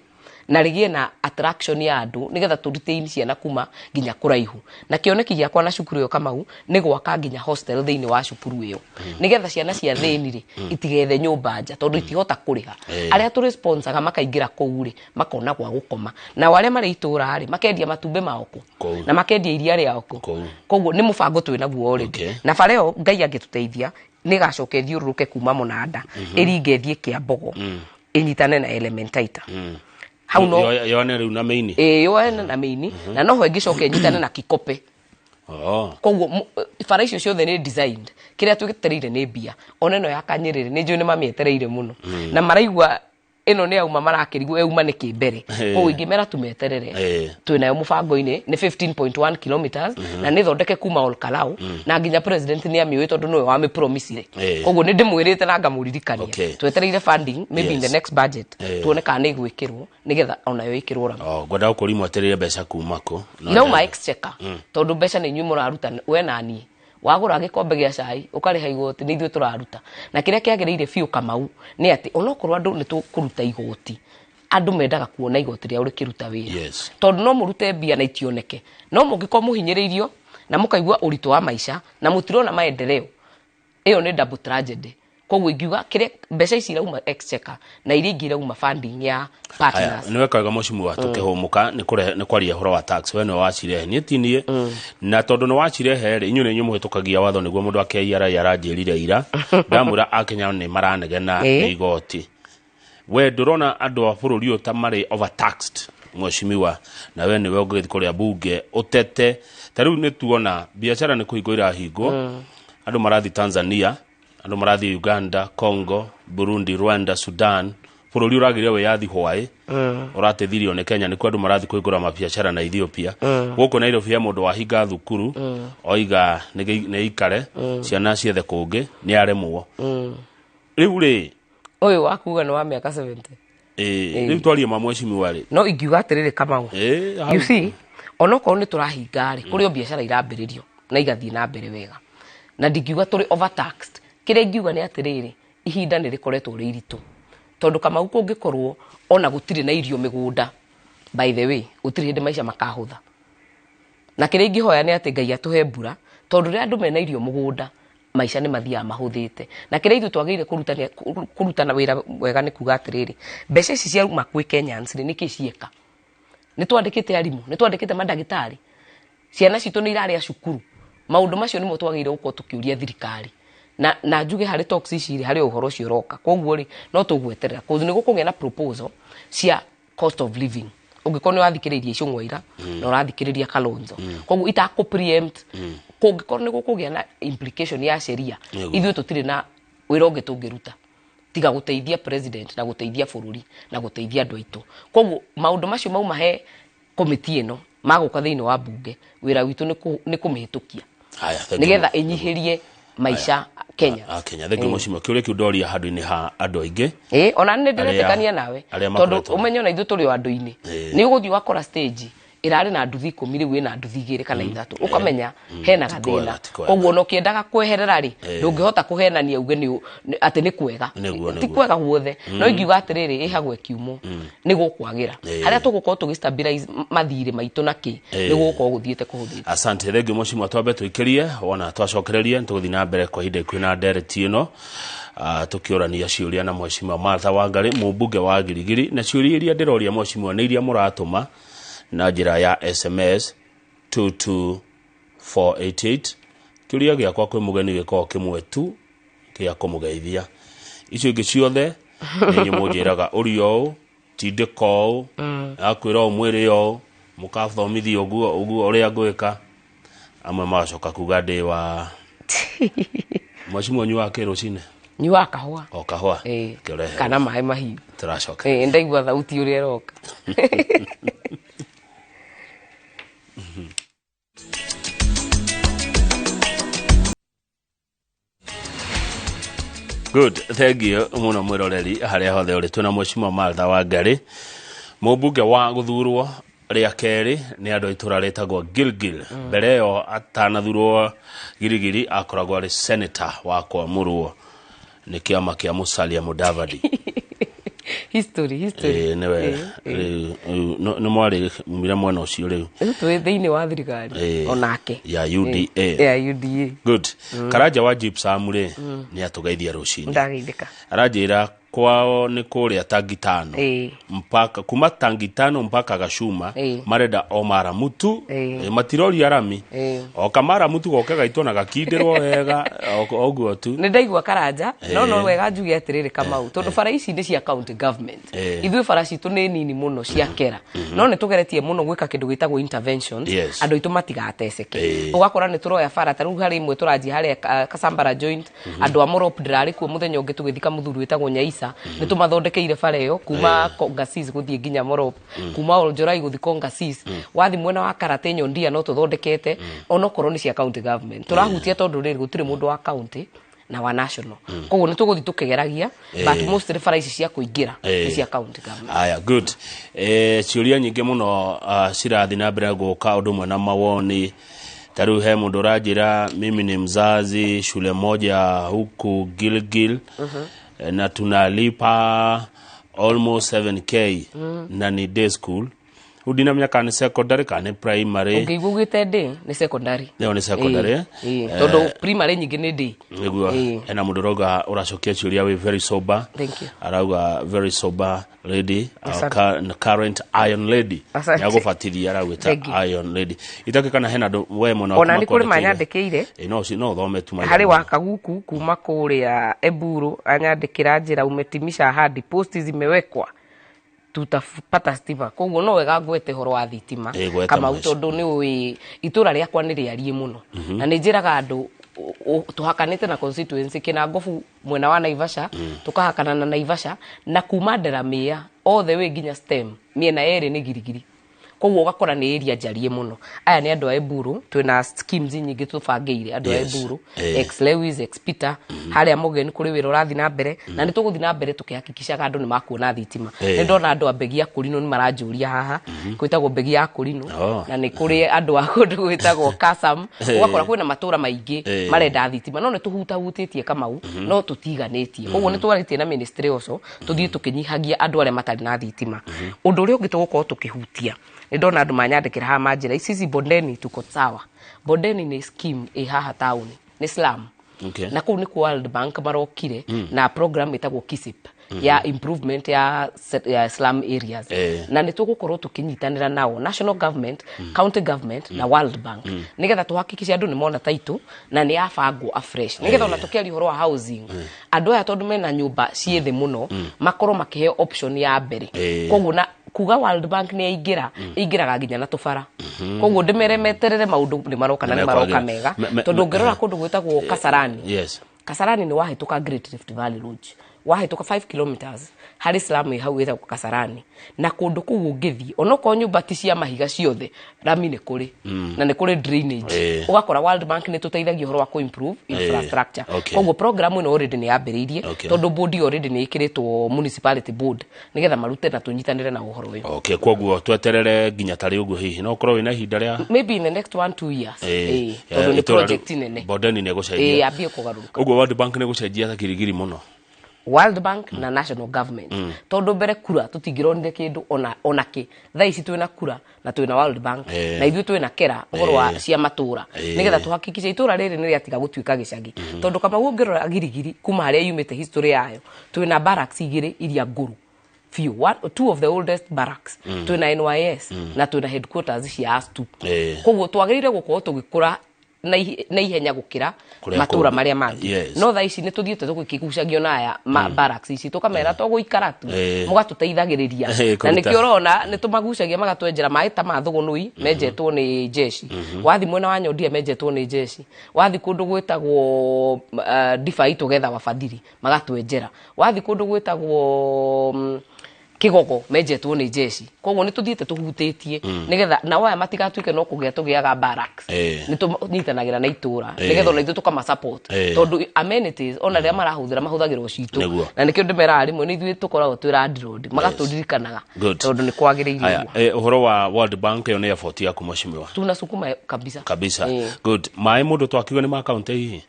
na rĩgĩe na attraction ya andũ, nĩgetha tũ retain ciana kuma nginya kũraihu. Na kĩoneki gĩakwa na cukuru ĩyo, Kamau, nĩ gwaka nginya hostel thĩinĩ wa cukuru ĩyo, nĩgetha ciana cia thĩni rĩ itigethe nyũmba nja tondũ itihota kũrĩha. Arĩa tũrĩ sponsoraga makaingĩra kũu rĩ, makona gwa gũkoma, nao arĩa marĩ itũra rĩ makendia matumbĩ mao kũ Kũu. na makendia iria rĩao kũ. Kũu. Koguo nĩ mũbango twĩ naguo already. Na bara ĩyo, Ngai angĩtũteithia, nĩ ĩgacoka ĩthiũrũrũke kuma Mũnanda, ĩringe ĩthiĩ Kĩambogo, ĩnyitane na Elementaita hau no Yone rĩu na maini. Ĩĩ, yoene na mĩini, na noho ĩngĩcoka ĩnyitane na Kikope. Koguo bara icio ciothe nĩ designed, kĩrĩa twĩtereire nĩ mbia. Ona ĩno ya Kanyerere nĩ njũĩ nĩ mamĩetereire mũno, na maraigua ĩno nĩ yauma, marakĩrigwo yauma nĩkĩ mbere. Koguo ingĩmera tũmeterere, twĩnayo mũbango-inĩ, nĩ 15.1 kilometers, na nĩ thondeke kuma Olkalau, na nginya president nĩ amĩũĩ tondũ nĩwe wamĩpromisire. Koguo nĩ ndĩmwĩrĩte na ngamũririkania. Twetereire funding, maybe in the next budget, tuone kana nĩ ĩgwĩkĩrwo nĩgetha onayo ĩkĩrwo rami. Oh, ngwenda gũkũria mwetereire mbeca kuma kũ? No Irauma exchequer, tondũ mbeca nĩ inyuĩ mũraruta, we na niĩ. Wagũra gĩkombe gĩa cai ũkarĩha igoti, nĩ ithuĩ tũraruta. Na kĩrĩa kĩagĩrĩire biũ, Kamau, nĩ atĩ onokorwo andũ nĩ tũkũruta igoti, andũ mendaga kuona igoti rĩao rĩkĩruta wĩra. Tondũ no mũrute mbia na itioneke, no mũngĩkorwo mũhinyĩrĩirio na mũkaigua ũritũ wa maica na mũtirona maendeleo, ĩyo nĩ double tragedy. Koguo ingiuga kĩrĩa mbeca ici irauma exchequer na iria ingĩ irauma funding ya partners. Nĩ weka wega mheshimiwa, tũkĩhũmũka nĩ kwaria ũhoro wa tax. We nĩwe wacirehe, niĩ ti niĩ. Na tondũ nĩ wacirehe rĩ, inyuĩ nĩ inyuĩ mũhĩtũkagia watho nĩguo mũndũ wa KRA aranjĩrire ira ndamwĩra akenya nĩ maranegena nĩ igoti. We ndũrona andũ a bũrũri ũyũ ta marĩ overtaxed, mheshimiwa? Na we nĩwe ũngĩgĩthiĩ kũrĩa bunge ũtete. Ta rĩu nĩ tuona biacara nĩ kũhingwo irahingwo, andũ marathiĩ Tanzania, andũ marathiĩ Uganda, Congo, Burundi, Rwanda, Sudan. Bũrũri ũragĩire wĩyathi hwaĩ ũratĩthirio nĩ Kenya, nĩkuo andũ marathiĩ kũhingũra mabiacara, na Ethiopia. Gũkũ Nairobi he mũndũ wahinga thukuru, oiga nĩ ikare ciana ciethe kũngĩ, nĩ aremwo rĩu rĩ. Ũyũ wakuga nĩ wa mĩaka 70. Ĩ, rĩu twarie ma mheshimiwa rĩ. No ingiuga atĩrĩrĩ, Kamau, hau. you see, onokorwo nĩ tũrahinga rĩ, kũrĩ o biacara irambĩrĩrio na igathiĩ na mbere wega, na ndingiuga tũrĩ overtaxed. Kĩrĩa ingiuga nĩ atĩrĩrĩ, ihinda nĩ rĩkoretwo rĩ iritũ, tondũ Kamau, kũngĩkorwo ona gũtirĩ na irio mĩgũnda, by the way, gũtirĩ hĩndĩ maica makahũtha. Na kĩrĩa ingĩhoya nĩ atĩ Ngai atũhe mbura, tondũ rĩrĩa andũ mena irio mũgũnda, maica nĩ mathiaga mahũthĩte. Na kĩrĩa ithuĩ twagĩrĩire kũrutana wĩra wega nĩ kuga atĩrĩrĩ, mbeca ici ciauma kwĩ Kenyans rĩ, nĩkĩ cieka? Nĩ twandĩkĩte arimũ, nĩ twandĩkĩte mandagĩtarĩ, ciana citũ nĩ irarĩa cukuru? Maũndũ macio nĩmo twagĩrĩire gũkorwo tũkĩũria thirikari. Na njuge harĩ talks ici rĩ, harĩ ũhoro ũcio ũroka. Koguo rĩ, no tũgweterera cause nĩ gũkũgĩa na proposal cia cost of living, ũngĩkorwo nĩ wathikĩrĩiria Icũng'wa ira na ũrathikĩrĩria Kalonzo. Koguo itakũ preempt, kũngĩkorwo nĩ gũkũgĩa na implication ya sheria, ithuĩ tũtirĩ na wĩra ũngĩ tũngĩruta tiga gũteithia president na gũteithia bũrũri na gũteithia andũ aitũ. Koguo maũndũ macio mauma he komiti ĩno, magũka thĩinĩ wa bunge, wĩra witũ nĩ kũmĩhĩtũkia Haya, thank you. nĩgetha ĩnyihĩrie maica Kenya. A Kenya, thank you mheshimiwa. Kĩũria kĩu ndoria handũ-inĩ ha andũ aingĩ. Ĩ, ona nĩ ndĩretĩkania nawe, arĩa tondũ makoretwo- ũmenye ona ithuĩ tũrĩ o andũ-inĩ. Nĩ ũgũthiĩ ũgakora stage Ĩrarĩ na nduthi 10, rĩu ĩna nduthi 2 kana 3, ũkamenya hena Ti kwega, gathĩna. ti kwega. Koguo ona ũkĩendaga kweherera rĩ, ndũngĩhota kũhenania uge atĩ nĩ kwega. Ti kwega guothe, no ingiuga atĩrĩrĩ, ĩhagwo ĩkiumwo nĩ gũkwagĩra. Harĩa tũgũkorwo tũgĩ stabilize mathirĩ maitũ na kĩ, nĩ gũgũkorwo gũthiĩte kũhũthĩte. Asante, thengiũ mũcimwa, twambe tũikĩrie wona twacokereria nĩtũgũthiĩ na mbere kwa ihinda ikuhĩ na ndereti ĩno, tũkĩũrania ciũria na Mheshimiwa Martha Wangari, mũmbunge wa Girigiri, na ciũria iria ndĩroria mheshimiwa nĩ iria mũratũma na njĩra ya SMS 22488. Kĩũria gĩakwa kwĩ mũgeni gĩkoragwo kĩmwe tu gĩa kũmũgeithia, icio ingĩ ciothe nĩ inyuĩ mũnjĩraga ũria ũũ, tindĩka ũũ, akwĩra ũũ, mwĩrĩ ũũ, mũkathomithia ũguo ũguo ũrĩa ngwĩka, amwe magacoka kuga ndĩ wa mheshimiwa. Nyuaga kĩ rũcinĩ? Nyuaga kahũa. O kahũa? Ĩĩ. Kĩorehe. Kana maĩ mahiũ. Tũracoka. Ĩĩ, ndaigua thauti ũrĩa ĩroka. Good, thank you muno mwiroreri haria hothe uri. Twina Mheshimiwa Martha Wangari, mũmbunge wa gũthurwo rĩa kerĩ nĩ andũ a itũra rĩtagwo Gilgil. Mbere ĩyo atanathurwo Girigiri akoragwo arĩ senator wa kwamũrwo nĩ kĩama kĩa Musalia Mudavadi. History, history. Ĩĩ, nĩwe. Rĩu nĩ mwarĩ mumire mwena ũcio rĩu. Rĩu twĩ thĩinĩ wa thirikari. Onake. Ya UDA. Ya UDA. Good. Karanja wa Gypsum rĩ, nĩ atũgeithia rũcinĩ. Ndageithĩka. Aranjĩra kwao nĩ kũrĩa tangi tano, mpaka kuma tangi tano mpaka Gacuma. Marenda o maramu tu. Matiroria rami, o kamaramu tu goke gaitwo na gakindĩrwo wega, o ũguo tu. Nĩ ndaigua Karanja, no wega njuge atĩrĩrĩ, Kamau, tondũ bara ici nĩ cia county government, ithuĩ bara citũ nĩ nini mũno cia kera, no nĩ tũgeretie mũno gwĩka kĩndũ gĩtagwo interventions, andũ aitũ matigateceke. Ũgakora nĩ tũroya bara, ta rĩu harĩ imwe tũranjia harĩa Kasambara joint, andũ a Morop, ndĩrarĩ kuo mũthenya ũngĩ tũgĩthika mũthuri wĩtagwo Nyaisa, nĩ tũmathondekeire bara ĩyo kuma Kongasis gũthiĩ nginya Morop, kuma Oljorai gũthiĩ Kongasis, wathi mwena wa Karate Nyondia no tũthondekete, onokorwo nĩ cia county government tũrahutia, tondũ rĩrĩ gũtirĩ mũndũ wa county na wa national, koguo nĩ tũgũthiĩ tũkĩgeragia, but mostly bara ici cia kũingĩra nĩ cia county government. Aya, good. Ciũria nyingĩ mũno cirathi na mbere gũka, ũndũ ũmwe na mawoni. Ta rĩu he mũndũ ũranjĩra, "Mimi ni mzazi shule moja huku Gilgil, na tunalipa almost 7K na ni day school." Rĩu ndinamenya kana nĩ secondary kana nĩ primary. Ũngĩigua ugĩte ndĩ nĩ secondary. Ĩyo nĩ secondary, eh? Ĩĩ, tondũ primary nyingĩ nĩ ndĩ. Nĩguo. Hena mũndũ ũrauga ũracokia ciũria wĩ very sober. Thank you. Arauga, "Very sober lady, our Asante. Current iron lady." Asante. Nĩagũbatithia, aragwĩta Thank you. iron lady. Itakĩ kana hena andũ we mwena Ona waku nĩ kũrĩ makwandĩkĩire? manyandĩkĩire. Ĩ, no ũthome tu maitha Harĩ mothe. wa Kaguku kuma kũrĩa Eburu, anyandĩkĩra njĩra, "Umetimisha ahadi, posti zimewekwa, tutapata stima." Koguo no wega ngwete horo wa thitima. Ĩ, gweta. Kamau. Maica. Tondũ nĩ ũĩ itũra rĩakwa nĩ rĩariĩ mũno, na nĩ njĩraga andũ tũhakanĩte na constituency Kĩnangobu mwena wa Naivasha, tũkahakana na Naivasha, na kuma Nderamĩa all the way nginya stem mĩena yerĩ nĩ Girigiri, koguo ũgakora nĩ area njariĩ mũno. Aya nĩ andũ a Eburu, twĩna schemes nyingĩ tũbangĩire andũ a Eburu, ex Lewis, ex Peter, harĩa Mũgeni kũrĩ wĩra ũrathiĩ na mbere, na nĩ tũgũthiĩ na mbere tũkĩhakikishaga andũ nĩ makuona thitima. Nĩ ndona andũ a mbegi ya Kũrinũ nĩ maranjũria haha, gwĩtagwo mbegi ya Kũrinũ, na nĩ kũrĩ andũ a kũndũ gwĩtagwo Kasam, ũgakora kwĩna matũra maingĩ marenda thitima, no nĩ tũhutahutĩtie, Kamau, no tũtiganĩtie. Koguo nĩ twarĩtie na ministry ũcio tũthiĩ tũkĩnyihagia andũ arĩa matarĩ na thitima. Ũndũ ũrĩa ũngĩ tũgũkorwo tũkĩhutia, nĩ ndona andũ manyandĩkĩra haha manjĩra, "Sisi Bondeni tuko sawa." Bondeni nĩ scheme ĩ haha taũni, nĩ slum. Na kũu nĩkuo World Bank marokire na program ĩtagwo KISIP ya improvement ya slum areas. Na nĩ tũgũkorwo tũkĩnyitanĩra nao, national government, county government na World Bank, nĩgetha tũhakikishe andũ nĩ mona title na nĩ yabangwo afresh, nĩgetha ona tũkĩaria ũhoro wa housing, andũ aya tondũ mena nyũmba ciĩ thĩ mũno, makorwo makĩheo option ya mbere. Koguo na kuga World Bank nĩ yaingĩra, ĩingĩraga nginya na tũbara, koguo ndĩmere meterere, maũndũ nĩ maroka na nĩ maroka mega, tondũ ũngĩrora kũndũ gwĩtagwo Kasarani, Kasarani nĩ wahĩtũka Great Rift Valley Lodge, Wahĩtũka 5 kilometers harĩ slum ĩ hau ĩtagwo Kasarani, na kũndũ kũu ũngĩthiĩ onokorwo nyũmba ti cia mahiga ciothe, rami nĩ kũrĩ na nĩ kũrĩ drainage. Ũgakora World Bank nĩ tũteithagia ũhoro wa kũ-improve infrastructure. Koguo program ĩno already nĩ yambĩrĩirie, tondũ board already nĩ ĩkĩrĩtwo, municipality board, nĩgetha marute na tũnyitanĩre na ũhoro ũyũ. Okay, koguo tweterere nginya tarĩ ũguo hihi no ũkorwo wĩna ihinda rĩa Maybe in the next 1-2 years. Tondũ nĩ itũra rĩu project nene. Bondeni nĩ ĩgũcenjia. Yambie kũgarũrũka. Ũguo World Bank nĩ gũcenjia ta Kirigiri mũno. World Bank na national government, tondũ mbere kura tũtingĩronire kĩndũ ona kĩ. Thaa ici twĩna kura na twĩna World Bank na ithuĩ twĩna kera ũhoro wa cia matũra, nĩgetha tũhakikice itũra rĩrĩ nĩ rĩatiga gũtuĩka gĩcagi, tondũ Kamau, ũngĩrora Girigiri kuma harĩa yumĩte, history yayo, twĩna barracks igĩrĩ iria ngũrũ biũ, two of the oldest barracks, twĩna NYS na twĩna headquarters cia ASTU. Koguo twagĩrĩire gũkorwo tũgĩkũra na ihenya gũkĩra Kũrĩa matũra kũngĩ. marĩa mangĩ. No thaa ici nĩ tũthiĩte tũgĩkĩgucagio na aya barracks ici, tũkamera to gũikara tu, mũgatũteithagĩrĩria. Na Kũruta. nĩkĩo ũrona nĩ tũmagucagia, magatwenjera maĩ ta ma Thũgũnũi menjetwo nĩ jeshi, wathi mwena wa Nyondia menjetwo nĩ jeshi, wathi kũndũ gwĩtagwo Ndibei tũgetha wabadhiri magatwenjera, wathi kũndũ gwĩtagwo Kĩgogo menjetwo nĩ jeshi. Koguo nĩ tũthiĩte tũhutĩtie nĩgetha nao aya matigatuĩke no kũgĩa tũgĩaga barracks. Nĩ tũnyitanagĩra na itũra nĩgetha ona ithuĩ tũkama support, tondũ amenities ona rĩrĩa marahũthĩra mahũthagĩrwo citũ. Na nĩkĩo ndĩmeraga rĩmwe nĩ ithuĩ tũkoragwo twĩ landlord, magatũririkanaga, tondũ nĩ kwagĩrĩire Haya, ũguo. Ũhoro wa World Bank, ĩyo nĩ effort yaku, mheshimiwa. Tunasukuma kabisa. Kabisa. Good. Maĩ mũndũ twakiuga nĩ ma kaunti hihi?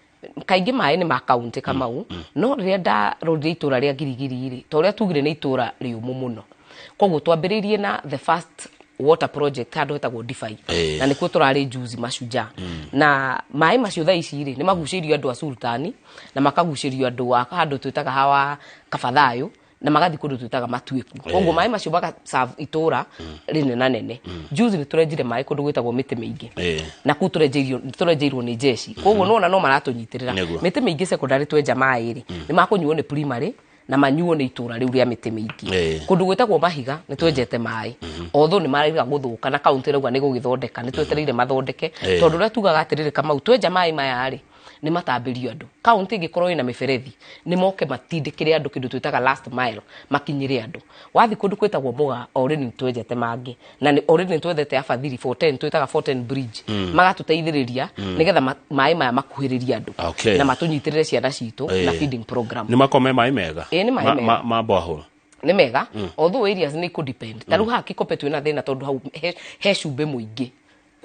Kaingĩ maĩ nĩ ma kaunti, Kamau, no rĩrĩa ndarorire itũra rĩa Girigiri rĩ, ta ũrĩa tugire nĩ itũra rĩũmũ mũno, koguo twambĩrĩirie na the first water project handũ hetagwo Ndibei, na nĩkuo tũrarĩ juzi Mashujaa, na maĩ macio thaa ici rĩ nĩ magucĩirio andũ a Sultani na makagucĩrio andũ a handũ twĩtaga hawa Kabathayo na magathiĩ kũndũ twĩtaga Matuĩku. Koguo maĩ macio maka serve itũra rĩnena nene. Juzi nĩ tũrenjire maĩ kũndũ gwĩtagwo Mĩtĩ Mĩingĩ, na kũu tũrenjeirwo nĩ jeshi, koguo nona no maratũnyitĩrĩra. Mĩtĩ Mĩingĩ Secondary twenja maĩ rĩ, nĩ makũnyuo nĩ primary na manyuo nĩ itũra rĩu rĩa Mĩtĩ Mĩingĩ. Kũndũ gwĩtagwo Mahiga nĩ twenjete maĩ, although nĩ maraiga gũthũka na kaunti ĩrauga nĩ gũgĩthondeka, nĩ twetereire mathondeke, tondũ ũrĩa tugaga atĩrĩrĩ, Kamau, twenja maĩ maya rĩ, nĩ matambĩrio andũ. Kaunti ĩngĩkorwo ĩna mĩberethi, nĩ moke matindĩkĩre andũ kĩndũ twĩtaga last mile, makinyĩre andũ. Wathiĩ kũndũ kwĩtagwo Mũgaa, already nĩ twenjete mangĩ na already nĩ twethete afadhili 410, twĩtaga 410 bridge, magatũteithĩrĩria nĩgetha maĩ maya makuhĩrĩrie andũ na matũnyitĩrĩre ciana citũ na feeding program. Nĩ makome maĩ mega? Ĩĩ, nĩ maĩ mega. Ma borehole? Nĩ mega, although areas nĩ ikũ depend. Ta rĩu haha Kikope twĩna thĩna, tondũ hau he cumbĩ mũingĩ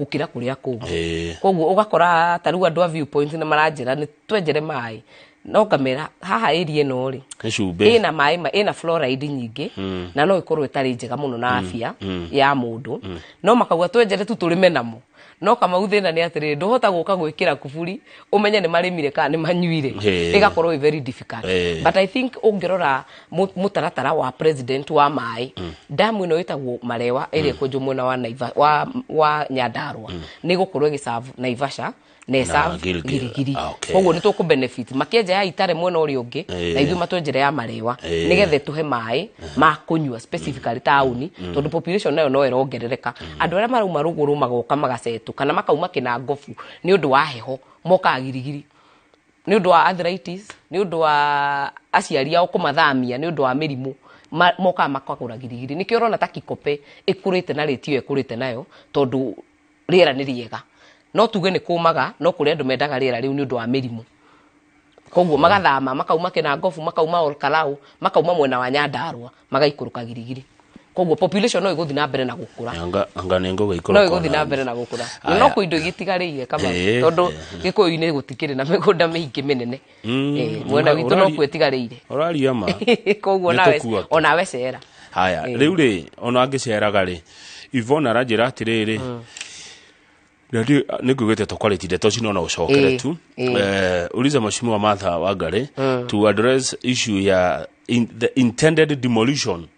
gũkĩra kũrĩa kũngĩ. Koguo ũgakora ta rĩu andũ a Viewpoint nĩ maranjĩra nĩ twenjere maĩ, no ngamera haha area ĩno rĩ, Nĩ cumbĩ. ĩna maĩ ĩna fluoride nyingĩ na no ĩkorwo ĩtarĩ njega mũno na afya ya mũndũ, no makauga twenjere tu tũrĩme namo. No Kamau, thĩna nĩ atĩrĩrĩ, ndũhota gũka gwĩkĩra kuburi ũmenye nĩ marĩmire kana nĩ manyuire. Ĩgakorwo ĩ very difficult. But I think ũngĩrora mũtaratara wa president wa maĩ, damu ĩno ĩtagwo Marewa ĩrĩa ĩkwenjwo mwena wa wa Nyandarua nĩ ĩgũkorwo ĩgĩserve Naivasha na ĩserve Gilgil. Girigiri. Ah, okay. Koguo nĩ tũkũ benefit makĩenja ya Itare mwena ũrĩa ũngĩ, na ithuĩ matwenjere ya Marewa, nĩgetha ĩtũhe maĩ ma kũnyua specifically taũni, tondũ population nayo no ĩrongerereka. Andũ arĩa marauma rũgũrũ magoka magacetũ kana makauma Kĩnangobu nĩ ũndũ wa heho, mokaga Girigiri nĩ ũndũ wa arthritis, nĩ ũndũ wa aciari ao kũmathamia nĩ ũndũ wa mĩrimũ, mokaga makagũra Girigiri. Nĩkĩo ũrona ta Kikope ĩkũrĩte na rĩti ĩyo ĩkũrĩte nayo, tondũ rĩera nĩ rĩega. No tuge nĩ kũmaga, no kũrĩ andũ mendaga rĩera rĩu nĩ ũndũ wa mĩrimũ, koguo magathama makauma Kĩnangobu, makauma Olkalau, makauma mwena wa Nyandarua, magaikũrũka Girigiri. Koguo population no ĩgũthiĩ na mbere na gũkũra. Anga nĩ ngũgĩikũrũka No ĩgũthiĩ na ona. mbere na gũkũra. Na Aya. no kwĩ indo igĩtigarĩire, Kamau, tondũ Gĩkũyũ-inĩ gũtikĩrĩ na mĩgũnda mĩingĩ mĩnene. Mwena witũ no kuo ĩtigarĩire. Ũraria ma. Koguo Nĩ nawe tũkua tu. onawe cera. Haya, rĩu rĩ, ona angĩceraga rĩ, Ivona aranjĩra atĩrĩrĩ, nĩ nguigĩte tũkwarĩtie ndeto ici, no ũcokere tu. Uliza Mheshimiwa Martha Wangari to address issue ya the intended demolition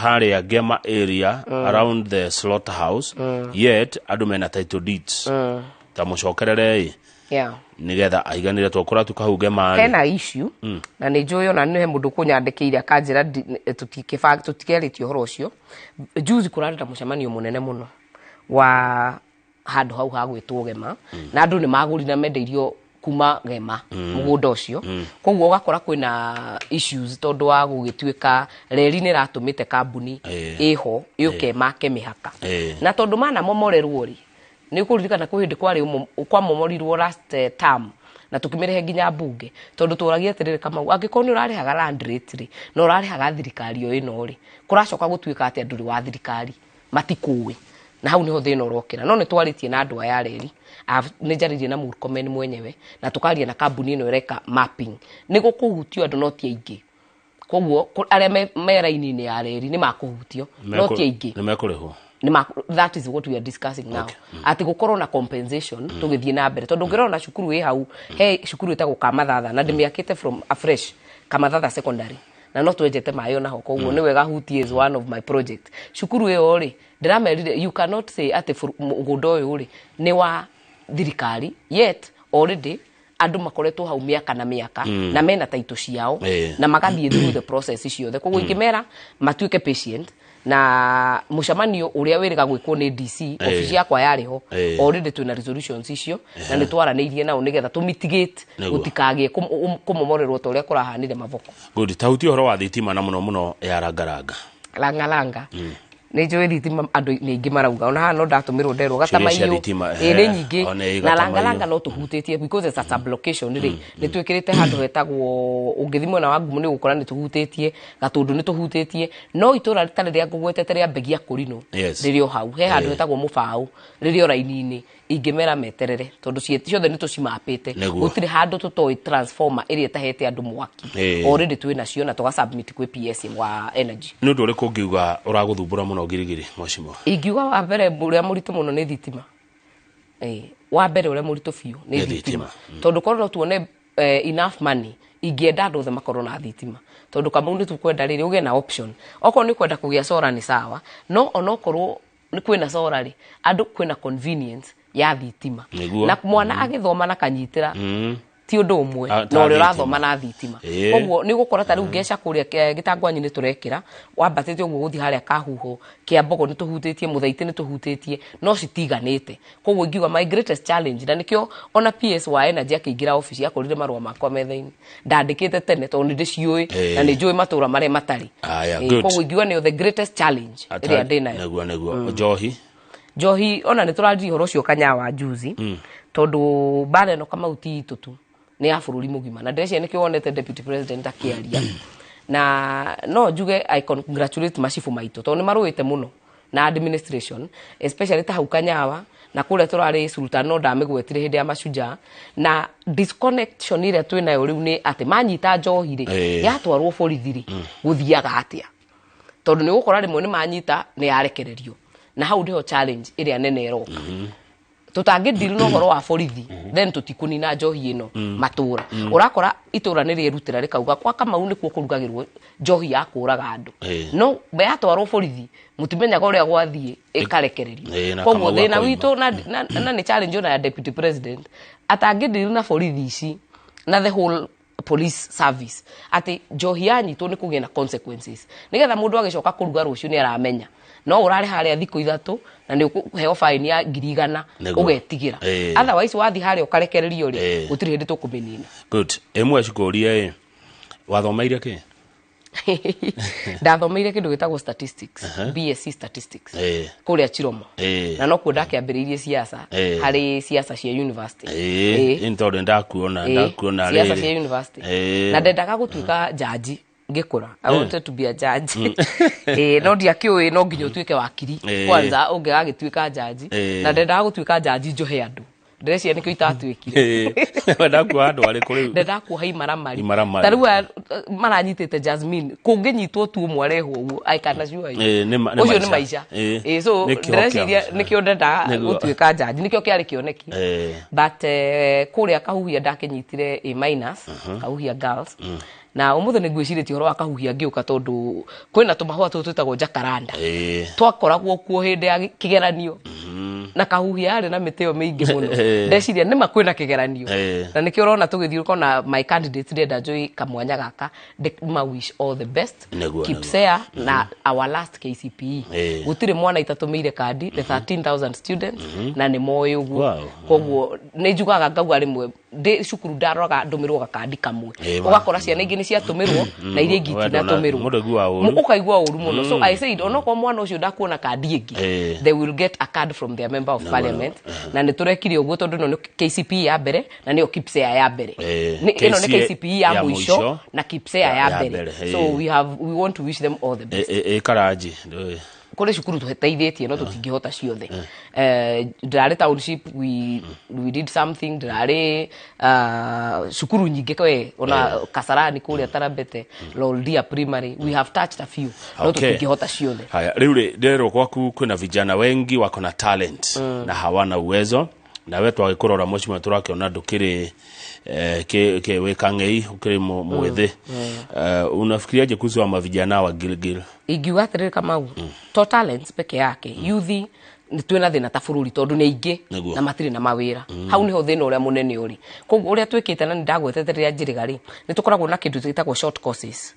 harĩa Gema area around the slaughterhouse, yet andũ mena title deeds, ta mũcokerere ĩ, nĩgetha aiganĩre twakũra tukahau Gema rĩ. Hena issue na nĩ njũĩ, ona nĩ he mũndũ kũnyandĩkĩire akanjĩra tũtikerĩtie ũhoro ũcio. Juzi kũrarĩ na mũcemanio mũnene mũno wa handũ hau hagwĩtwo Gema, na andũ nĩ magũrire na mendeirio. kuma Gema mũgũnda ũcio. Koguo ũgakora kwĩna issues tondũ wa gũgĩtuĩka reri nĩ ĩratũmĩte kambuni ĩho yũke make mĩhaka. Na tondũ manamomorerwo rĩ, nĩ ũkũririkana kwĩ hĩndĩ kwarĩ kwamomorirwo last term na tũkĩmĩrehe nginya mbunge, tondũ tũragia atĩrĩrĩ Kamau, angĩkorwo nĩ ũrarĩhaga land rate rĩ, na ũrarĩhaga thirikari o ĩno rĩ, kũracoka gũtuĩka atĩ andũ wa thirikari matikũĩ, na hau niho thĩna ũrokĩra. No nĩ twarĩtie na andũ aya reri, nĩ njarĩrie na Murkomen mwenyewe na tũkaria na kambuni ĩno ĩreka mapping, nĩ gũkũhutio andũ no ti aingĩ. Koguo arĩa me raini-inĩ ya reri nĩ makũhutio no ti aingĩ, nĩ mekũrĩhwo. That is what we are discussing now. Ati gũkorwo na compensation tũgĩthiĩ na mbere, tondũ ũngĩrora na cukuru ĩ hau, he cukuru ĩtagwo Kamathatha na ndĩmĩakĩte from afresh, Kamathatha Secondary, na no twenjete maĩ ona ho, koguo nĩ wega hutie is one of my project. Cukuru ĩyo rĩ, ndĩramerire you cannot say atĩ mũgũnda ũyũ rĩ nĩ wa thirikari, yet already andũ makoretwo hau mĩaka na mĩaka na mena taito ciao na magathiĩ through the process ciothe. Koguo ingĩmera matuĩke patient na mũcemanio ũrĩa wĩrĩga gwĩkwo nĩ DC, obici yakwa yarĩ ho, already twĩna resolutions icio na nĩ twaranĩirie nao nĩgetha tũmitigate gũtikagĩe kũmomorerwo ta ũrĩa kũrahanire Mavoko. Good. Tahutia ũhoro wa thitima na mũno mũno ya rangaranga. Langalanga nĩ njũĩ thitima andũ nĩ aingĩ marauga, ona haha no ndatũmĩrwo nderwo Gatamaiyũ nĩ nyingĩ, na langalanga no tũhutĩtie because it's a sublocation rĩ, nĩ twĩkĩrĩte handũ hetagwo ũngĩthiĩ mwena wa Ngumo nĩ ũgũkora nĩ tũhutĩtie, Gatũndũ nĩ tũhutĩtie, no itũra ta rĩrĩa ngũgwetete rĩa Mbegia Kũrinũ rĩrĩ o hau, he handũ hetagwo Mũbaũ rĩrĩ o raini-inĩ, ingĩmera meterere tondũ ciothe nĩ tũcimapĩte, gũtirĩ handũ tũtoĩ transformer ĩrĩa ĩtahete andũ mwaki, already twĩ nacio na tũga submit kwĩ PS wa energy. Nĩ ũndũ ũrĩkũ ũngiuga ũragũthumbũra mũno Girigiri mheshimiwa? Ingiuga wa mbere ũrĩa mũritũ mũno nĩ thitima. Wa mbere ũrĩa mũritũ biũ nĩ thitima, tondũ korwo no tuone enough money ingĩenda andũ othe makorwo na thitima, tondũ Kamau nĩ tũkwenda rĩrĩ ũgĩe na option, okorwo nĩ kwenda kũgĩa solar nĩ sawa, no onokorwo nĩ kwĩna solar rĩ, andũ kwĩna convenience ya thitima, na mwana agĩthoma na kanyitĩra ti ũndũ ũmwe na ũrĩa ũrathoma na thitima. Koguo nĩ ũgũkora ta rĩu ngeca kũrĩa Gĩtangwanyi nĩ tũrekĩra, wambatĩte ũguo gũthiĩ harĩa Kahuho, Kĩambogo nĩ tũhutĩtie, Mũthaitĩ nĩ tũhutĩtie, no citiganĩte. Koguo ingiuga my greatest challenge, na nĩkĩo ona PS wa Energy akĩingĩra obici akorire marũa makwa metha-inĩ, ndandĩkĩte tene tondũ nĩ ndĩciũĩ na nĩ njũĩ matũra marĩa matarĩ. Koguo ingiuga nĩyo the greatest challenge ĩrĩa ndĩ nayo. Nĩguo nĩguo. Njohi? Njohi ona nĩ tũraririe ũhoro ũcio Kanyawa juzi, tondũ mbara ĩno Kamau ti itũ tu, nĩ ya bũrũri mũgima, na ndĩreciria nĩkĩo wonete deputy president akĩaria. Na no njuge I congratulate macibũ maitũ tondũ nĩ marũĩte mũno na administration, especially ta hau Kanyawa na kũrĩa tũrarĩ Sultan, no ndamĩgwetire hĩndĩ ya Mashujaa, na disconnection ĩrĩa twĩ nayo rĩu nĩ atĩ manyita njohi rĩ, yatwarwo borithi rĩ, gũthiaga atĩa? Tondũ nĩ ũgũkora rĩmwe nĩ manyita nĩ yarekererio, na hau nĩho challenge ĩrĩa nene ĩroka. Tũtangĩ deal na ũhoro wa borithi, then tũtikũnina njohi ĩno matũra. Ũrakora itũra nĩ rĩerutĩra rĩkauga kwa Kamau nĩkuo kũrugagĩrwo njohi ya kũraga andũ, no yatwarwo borithi mũtimenyaga ũrĩa gwathiĩ ĩkarekererio. Koguo thĩna witũ na nĩ challenge ona ya deputy president atangĩ deal na borithi ici na the whole police service, atĩ njohi yanyitwo nĩ kũgĩa na consequences, nĩgetha mũndũ agĩcoka kũruga rũciũ nĩ aramenya no ũrarĩ harĩa thikũ 3 na nĩ ũkũheo fine ya 100,000 ũgetigĩra, otherwise wathiĩ harĩa ũkarekererio rĩ, gũtirĩ hĩndĩ tũkũmĩnina. Good. Ĩmwe cikũrie wathomeire kĩ? Ndathomeire kĩndũ gĩtagwo statistics, BSc statistics kũrĩa Chiromo, na nokuo ndakĩambĩrĩirie siasa, harĩ siasa cia university. Nĩ tondũ ndakuona siasa cia university, na ndendaga gũtuĩka jaji ngĩkũra. I wanted to be a judge. No ndiakĩũĩ no nginya ũtuĩke wakiri kwanza ũngĩgagĩtuĩka jaji, na ndendaga gũtuĩka jaji njohe andũ. Ndĩreciria nĩkĩo itatuĩkire. Wendaga andũ arĩkũ rĩu? Ndendaga kuoha imaramari. Ta rĩu maranyitĩte Jasmine, kũngĩnyitwo tu ũmwe arehwo ũguo, I can assure you. Ũcio nĩ maica. So ndĩreciria nĩkĩo ndendaga gũtuĩka jaji, nĩkĩo kĩarĩ kĩoneki. But kũrĩa Kahuhia ndakĩnyitire A-, Kahuhia Girls. Na ũmũthĩ nĩ ngwĩcirĩtie ũhoro wa Kahuhia ngĩũka, tondũ kwĩna tũmahũa tũtũ twĩtagwo jacaranda, twakoragwo kuo hĩndĩ ya kĩgeranio, na Kahuhia yarĩ na mĩtĩ ĩyo mĩingĩ mũno. Ndeciria nĩma kwĩna kĩgeranio, na nĩkĩo ũrona tũgĩthiĩ ũkona my candidate ndĩrenda njũĩ kamwanya gaka, ma wish all the best. Kipsea na our last KCPE, gũtirĩ mwana itatũmĩire kandi, the 13,000 students, na nĩ moĩ ũguo. Koguo nĩ njugaga ngauga rĩmwe Ndĩ cukuru ndaroraga ndũmĩrwo gakandi kamwe. Ĩ, ma. Ũgakora ciana ingĩ nĩ ciatũmĩrwo na iria ingĩ Wendwo na- itinatũmĩrwo. Mũndũ aiguaga ũru. Ũkaigua ũru mũno. So I said, onokorwo mwana ũcio ndakuona kandi ĩngĩ, they will get a card from their member of parliament. Na nĩ tũrekire ũguo tondũ ĩno nĩ KCPE ya mbere na nĩyo KPSEA ya mbere. Ĩno nĩ KCA KCPE ya ya mũico mũico na KPSEA ya ya mbere. mbere, So we want to wish them all the best. Ĩ karanji ndũĩ. Kũrĩ cukuru tũteithĩtie no tũtingĩhota ciothe. Ndĩrarĩ township, we did something. Ndĩrarĩ cukuru nyingĩ we ona Kasarani kũrĩa Tarabete, Loldia Primary, we have touched a few no tũtingĩhota ciothe. Haya, rĩu rĩ, ndĩrerwo gwaku kwĩna vijana wengi wako na talent na hawana uwezo. Na we twagĩkũrora, mheshimiwa, tũrakĩona ndũkĩrĩ wĩ kang'ei, ũkĩrĩ mwĩthĩ. Unafikiriaje kuhusu wa mavijana wa Gilgil? Ingiuga atĩrĩrĩ, Kamau, to talents peke yake. Youth nĩ twĩna thĩna ta bũrũri tondũ nĩ aingĩ na matirĩ na mawĩra. Hau nĩho thĩna ũrĩa mũnene ũrĩ. Koguo ũrĩa twĩkĩte, na nĩ ndagwetete rĩrĩa njĩrĩga rĩ, nĩ tũkoragwo na kĩndũ gĩtagwo short courses.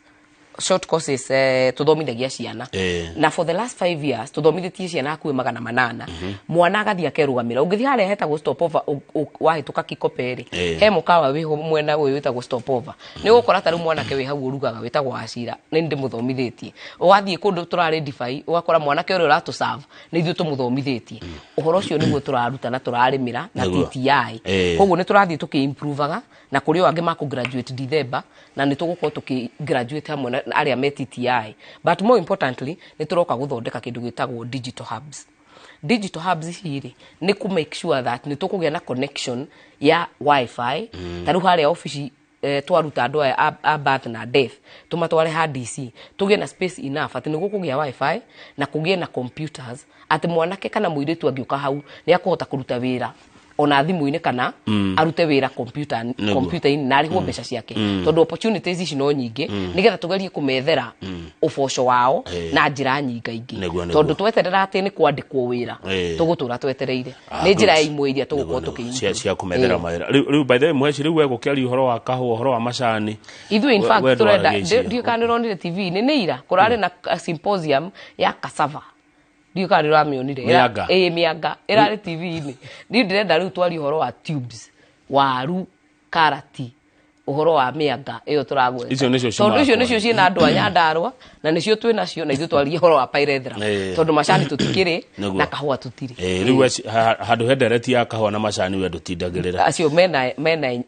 Short courses, tuthomithagia ciana na for the last 5 years tuthomithĩtie ciana hakuhĩ 800. Mwana agathiĩ akerũgamĩra. Ũngĩthiĩ harĩa hetagwo Stopover, wahĩtũka Kikope rĩ, he mũkawa wĩho mwena ũyũ wĩtagwo Stopover, nĩ ũgũkora ta rĩu mwanake wĩ hau ũrugaga wĩtagwo Wacira, nĩ ndĩmũthomithĩtie. Ũgathiĩ kũndũ tũrarĩ Ndibei, ũgakora mwanake ũrĩa ũratũserve nĩ ithuĩ tũmũthomithĩtie. Ũhoro ũcio nĩguo tũraruta na tũrarĩmĩra na TTI. Koguo nĩ tũrathiĩ tũkĩ-improvaga na kũrĩ o angĩ makũ graduate December, na nĩ tũgũkorwo tũkĩ graduate hamwe na arĩa me TTI. But more importantly, nĩ tũroka gũthondeka kĩndũ gĩtagwo digital hubs. Digital hubs ici rĩ, nĩ kũ make sure that nĩ tũkũgĩa na connection ya wifi. Ta rĩu harĩa obici, twaruta andũ aya a birth na death, tũmatware ha DC, tũgĩe na space enough atĩ nĩguo kũgĩa wifi na kũgĩe na computers, atĩ mwanake kana mũirĩtu angĩũka hau nĩ akũhota kũruta wĩra ona thimũ-inĩ kana arute wĩra computer computer-inĩ na arĩhwo mbeca ciake, tondũ opportunities ici no nyingĩ, nĩgetha tũgerie kũmethera ũboco wao na njĩra nyingaingĩ. Tondũ tweterera atĩ nĩ kwandĩkwo wĩra, tũgũtũra twetereire. Nĩ njĩra ya imwe iria tũgũkorwo tũkĩ Cia kũmethera mawĩra. Rĩu by the way, mweshi, rĩu we gũkĩaria ũhoro wa kahũa, ũhoro wa macani. Ithuĩ in fact We tũrenda ndwaragia icio. Ndiũĩ kana nĩũronire TV-inĩ nĩ ira kũrarĩ na symposium ya cassava, ndiũĩ kana nĩũramĩonire. Mĩanga. Ĩĩ, mĩanga ĩrarĩ TV-inĩ. Niĩ ndĩrenda rĩu twarie ũhoro wa tubes, waru, karati, ũhoro wa mĩanga ĩyo tũragweta. Icio nĩcio Tondũ icio ciumaga. Nĩcio ciĩna andũ a Nyandarũa na nĩcio twĩ nacio, na ithuĩ twarie ũhoro wa pyrethrum, tondũ macani tũtikĩrĩ na kahũa tũtirĩ. Rĩu we handũ he ndereti ya kahũa na macani, we ndũtindagĩrĩra. Acio mena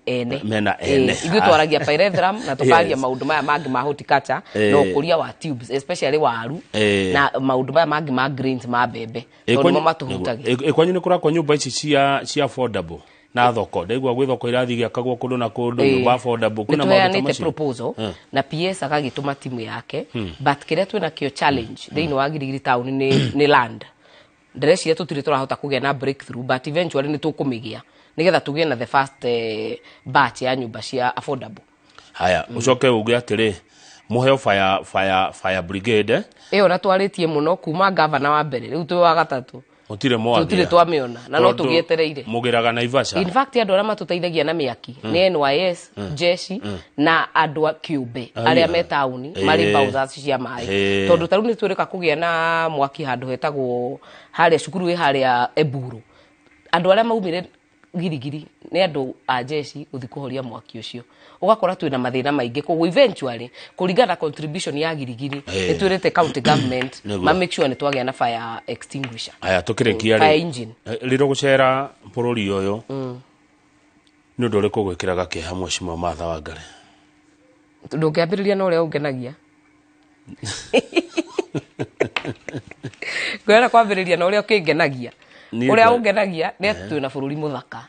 ene. Mena ene. Ithuĩ twaragia pyrethrum na tũkaria maũndũ maya mangĩ ma horticulture na ũkũria wa tubes, especially waru, na maũndũ maya mangĩ ma grains, ma mbembe, tondũ nĩmo matũhutagia. Kwanyu nĩ kũrakwo nyũmba ici cia affordable na thoko? Ndaigua gwĩ thoko irathiĩ igĩakagwo kũndũ na kũndũ, nyũmba affordable. Kwĩna maũndũ ta Nĩtũheanĩte macio? proposal na PS agagĩtũma timu yake, but kĩrĩa twĩna kĩo challenge thĩinĩ wa Giligili town nĩ land. Ndĩreciria tũtirĩ tũrahota kũgĩa na breakthrough, but eventually nĩ tũkũmĩgĩa nĩgetha tũgĩe na the first batch ya nyũmba cia affordable. Haya, ũcoke uge atĩrĩ, mũheo fire brigade. Ĩyo na twarĩtie mũno kuma gavana wa mbere, rĩu twĩ wa gatatũ. Mũtirĩ mwagĩa. Tũtirĩ twamĩona na no Tondũ tũgĩetereire. Mũgĩraga Naivasha. In fact, andũ arĩa matũteithagia na mĩaki nĩ NYS, jeshi na andũ a kĩũmbe arĩa me taũni marĩ bowsers cia maĩ, tondũ ta rĩu nĩ twĩrĩka kũgĩa na mwaki handũ hetagwo harĩa cukuru ĩ harĩa Eburu. Andũ arĩa maumire Girigiri nĩ andũ a jeshi gũthiĩ kũhoria mwaki ũcio. Ũgakora twĩna mathĩna maingĩ. Koguo eventually, kũringana na contribution ya Girigiri, nĩ twĩrĩte county government ma make sure nĩ twagĩa na fire extinguisher. Aya, tũkĩrĩkia Fire rĩ, engine. Rĩrĩa ũgũcera bũrũri ũyũ, nĩ ũndũ ũrĩkũ gwĩkĩraga kĩeha, Mheshimiwa Martha Wangari? Ndũngĩambĩrĩria na ũrĩa ũngenagia, ngwenda kwambĩrĩria na ũrĩa ũkĩngenagia. Niĩ Ũrĩa ũngenagia nĩ atĩ twĩna bũrũri mũthaka.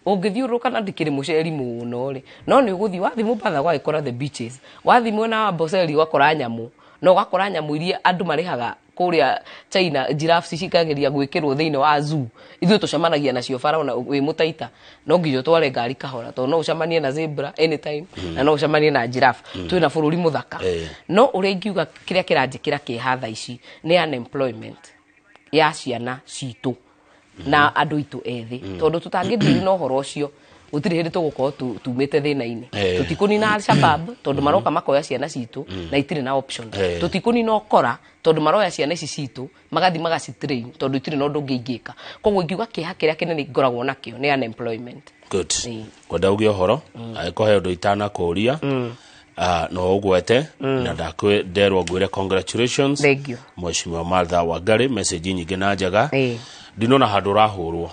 Ũngĩthiũrũrũka, na ndikĩrĩ mũceri mũno rĩ, no nĩ ũgũthiĩ, wathiĩ Mombasa ũgagĩkora the beaches, wathiĩ mwena wa Amboseli ũgakora nyamũ, na ũgakora nyamũ iria andũ marĩhaga kũrĩa China, giraffes cikageria gwĩkĩrwo thĩinĩ wa zoo, ithuĩ tũcemanagia nacio bara. Ona wĩ mũtaita no nginya ũtware ngari kahora, tondũ no ũcemanie na zebra anytime na no ũcemanie na giraffe. Twĩna bũrũri mũthaka. No ũrĩa ingiuga kĩrĩa kĩranjĩkĩra kĩeha thaa ici nĩ unemployment ya ciana citũ na andũ aitũ ethĩ, tondũ tũtangĩthiri na ũhoro ũcio Gũtirĩ hĩndĩ tũgũkorwo tumĩte thĩna-inĩ. Eh. Tũtikũnina Alshabab tondũ maroka makoya ciana citũ na itirĩ na option. Eh. Tũtikũnina ũkora tondũ maroya ciana ici citũ magathi magacitrain tondũ itirĩ na ũndũ ũngĩ ingĩka. Koguo ingiuga kĩeha kĩrĩa kĩnene ngoragwo nakĩo nĩ unemployment. Good. Ĩĩ. Kwenda uge ũhoro angĩkorwo he ũndũ itanakũria, no ũgwete na nderwo ngwĩre congratulations. Thank you. Mheshimiwa Martha Wangari, message nyingĩ na njega. Ĩĩ. Ndinona handũ ũrahũrwo.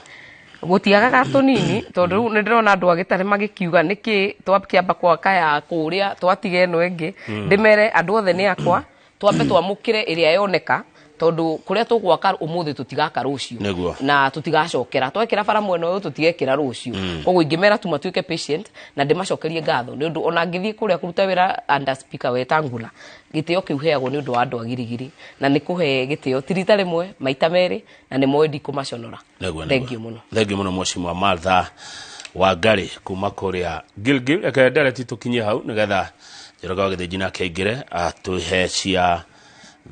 Gũtiagaga tũnini tondũ rĩu nĩ ndĩrona andũ a gĩtarĩ magĩkiuga nĩkĩ twakĩamba gwaka ya kũrĩa twatiga ĩno ĩngĩ. Ndĩmere andũ othe nĩ akwa, twambe twamũkĩre ĩrĩa yoneka tondũ kũrĩa tũgwaka ũmũthĩ tũtigaka rũciũ. Nĩguo. Na tũtigacokera twekĩra bara mwena ũyũ tũtigekĩra rũciũ. Koguo ingĩmera tu matuĩke patient na ndĩmacokerie ngatho nĩ ũndũ ona ngĩthiĩ kũrĩa kũruta wĩra under Speaker Wetangula, gĩtĩo kĩu heagwo nĩ ũndũ wa andũ a Girigiri na nĩ kũhe gĩtĩo ti rita rĩmwe, maita merĩ, na nĩ moĩ ndikũmaconora. Nĩguo. Thank you mũno. Thank you mũno, Mheshimiwa Martha Wangari kuma kũrĩa Gilgil. Reke ndereti tũkinyie hau nĩgetha Njoroge wa Gĩthĩnji nake aingĩre atũhe cia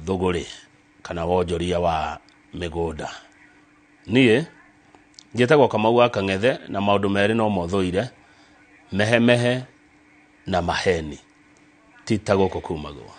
thũgũrĩ kana wonjoria wa mĩgũnda. Niĩ njĩtagwo Kamau wa Kang'ethe na maũndũ merĩ no mothũire, mehemehe na maheni, ti ta gũkũ kumagwo.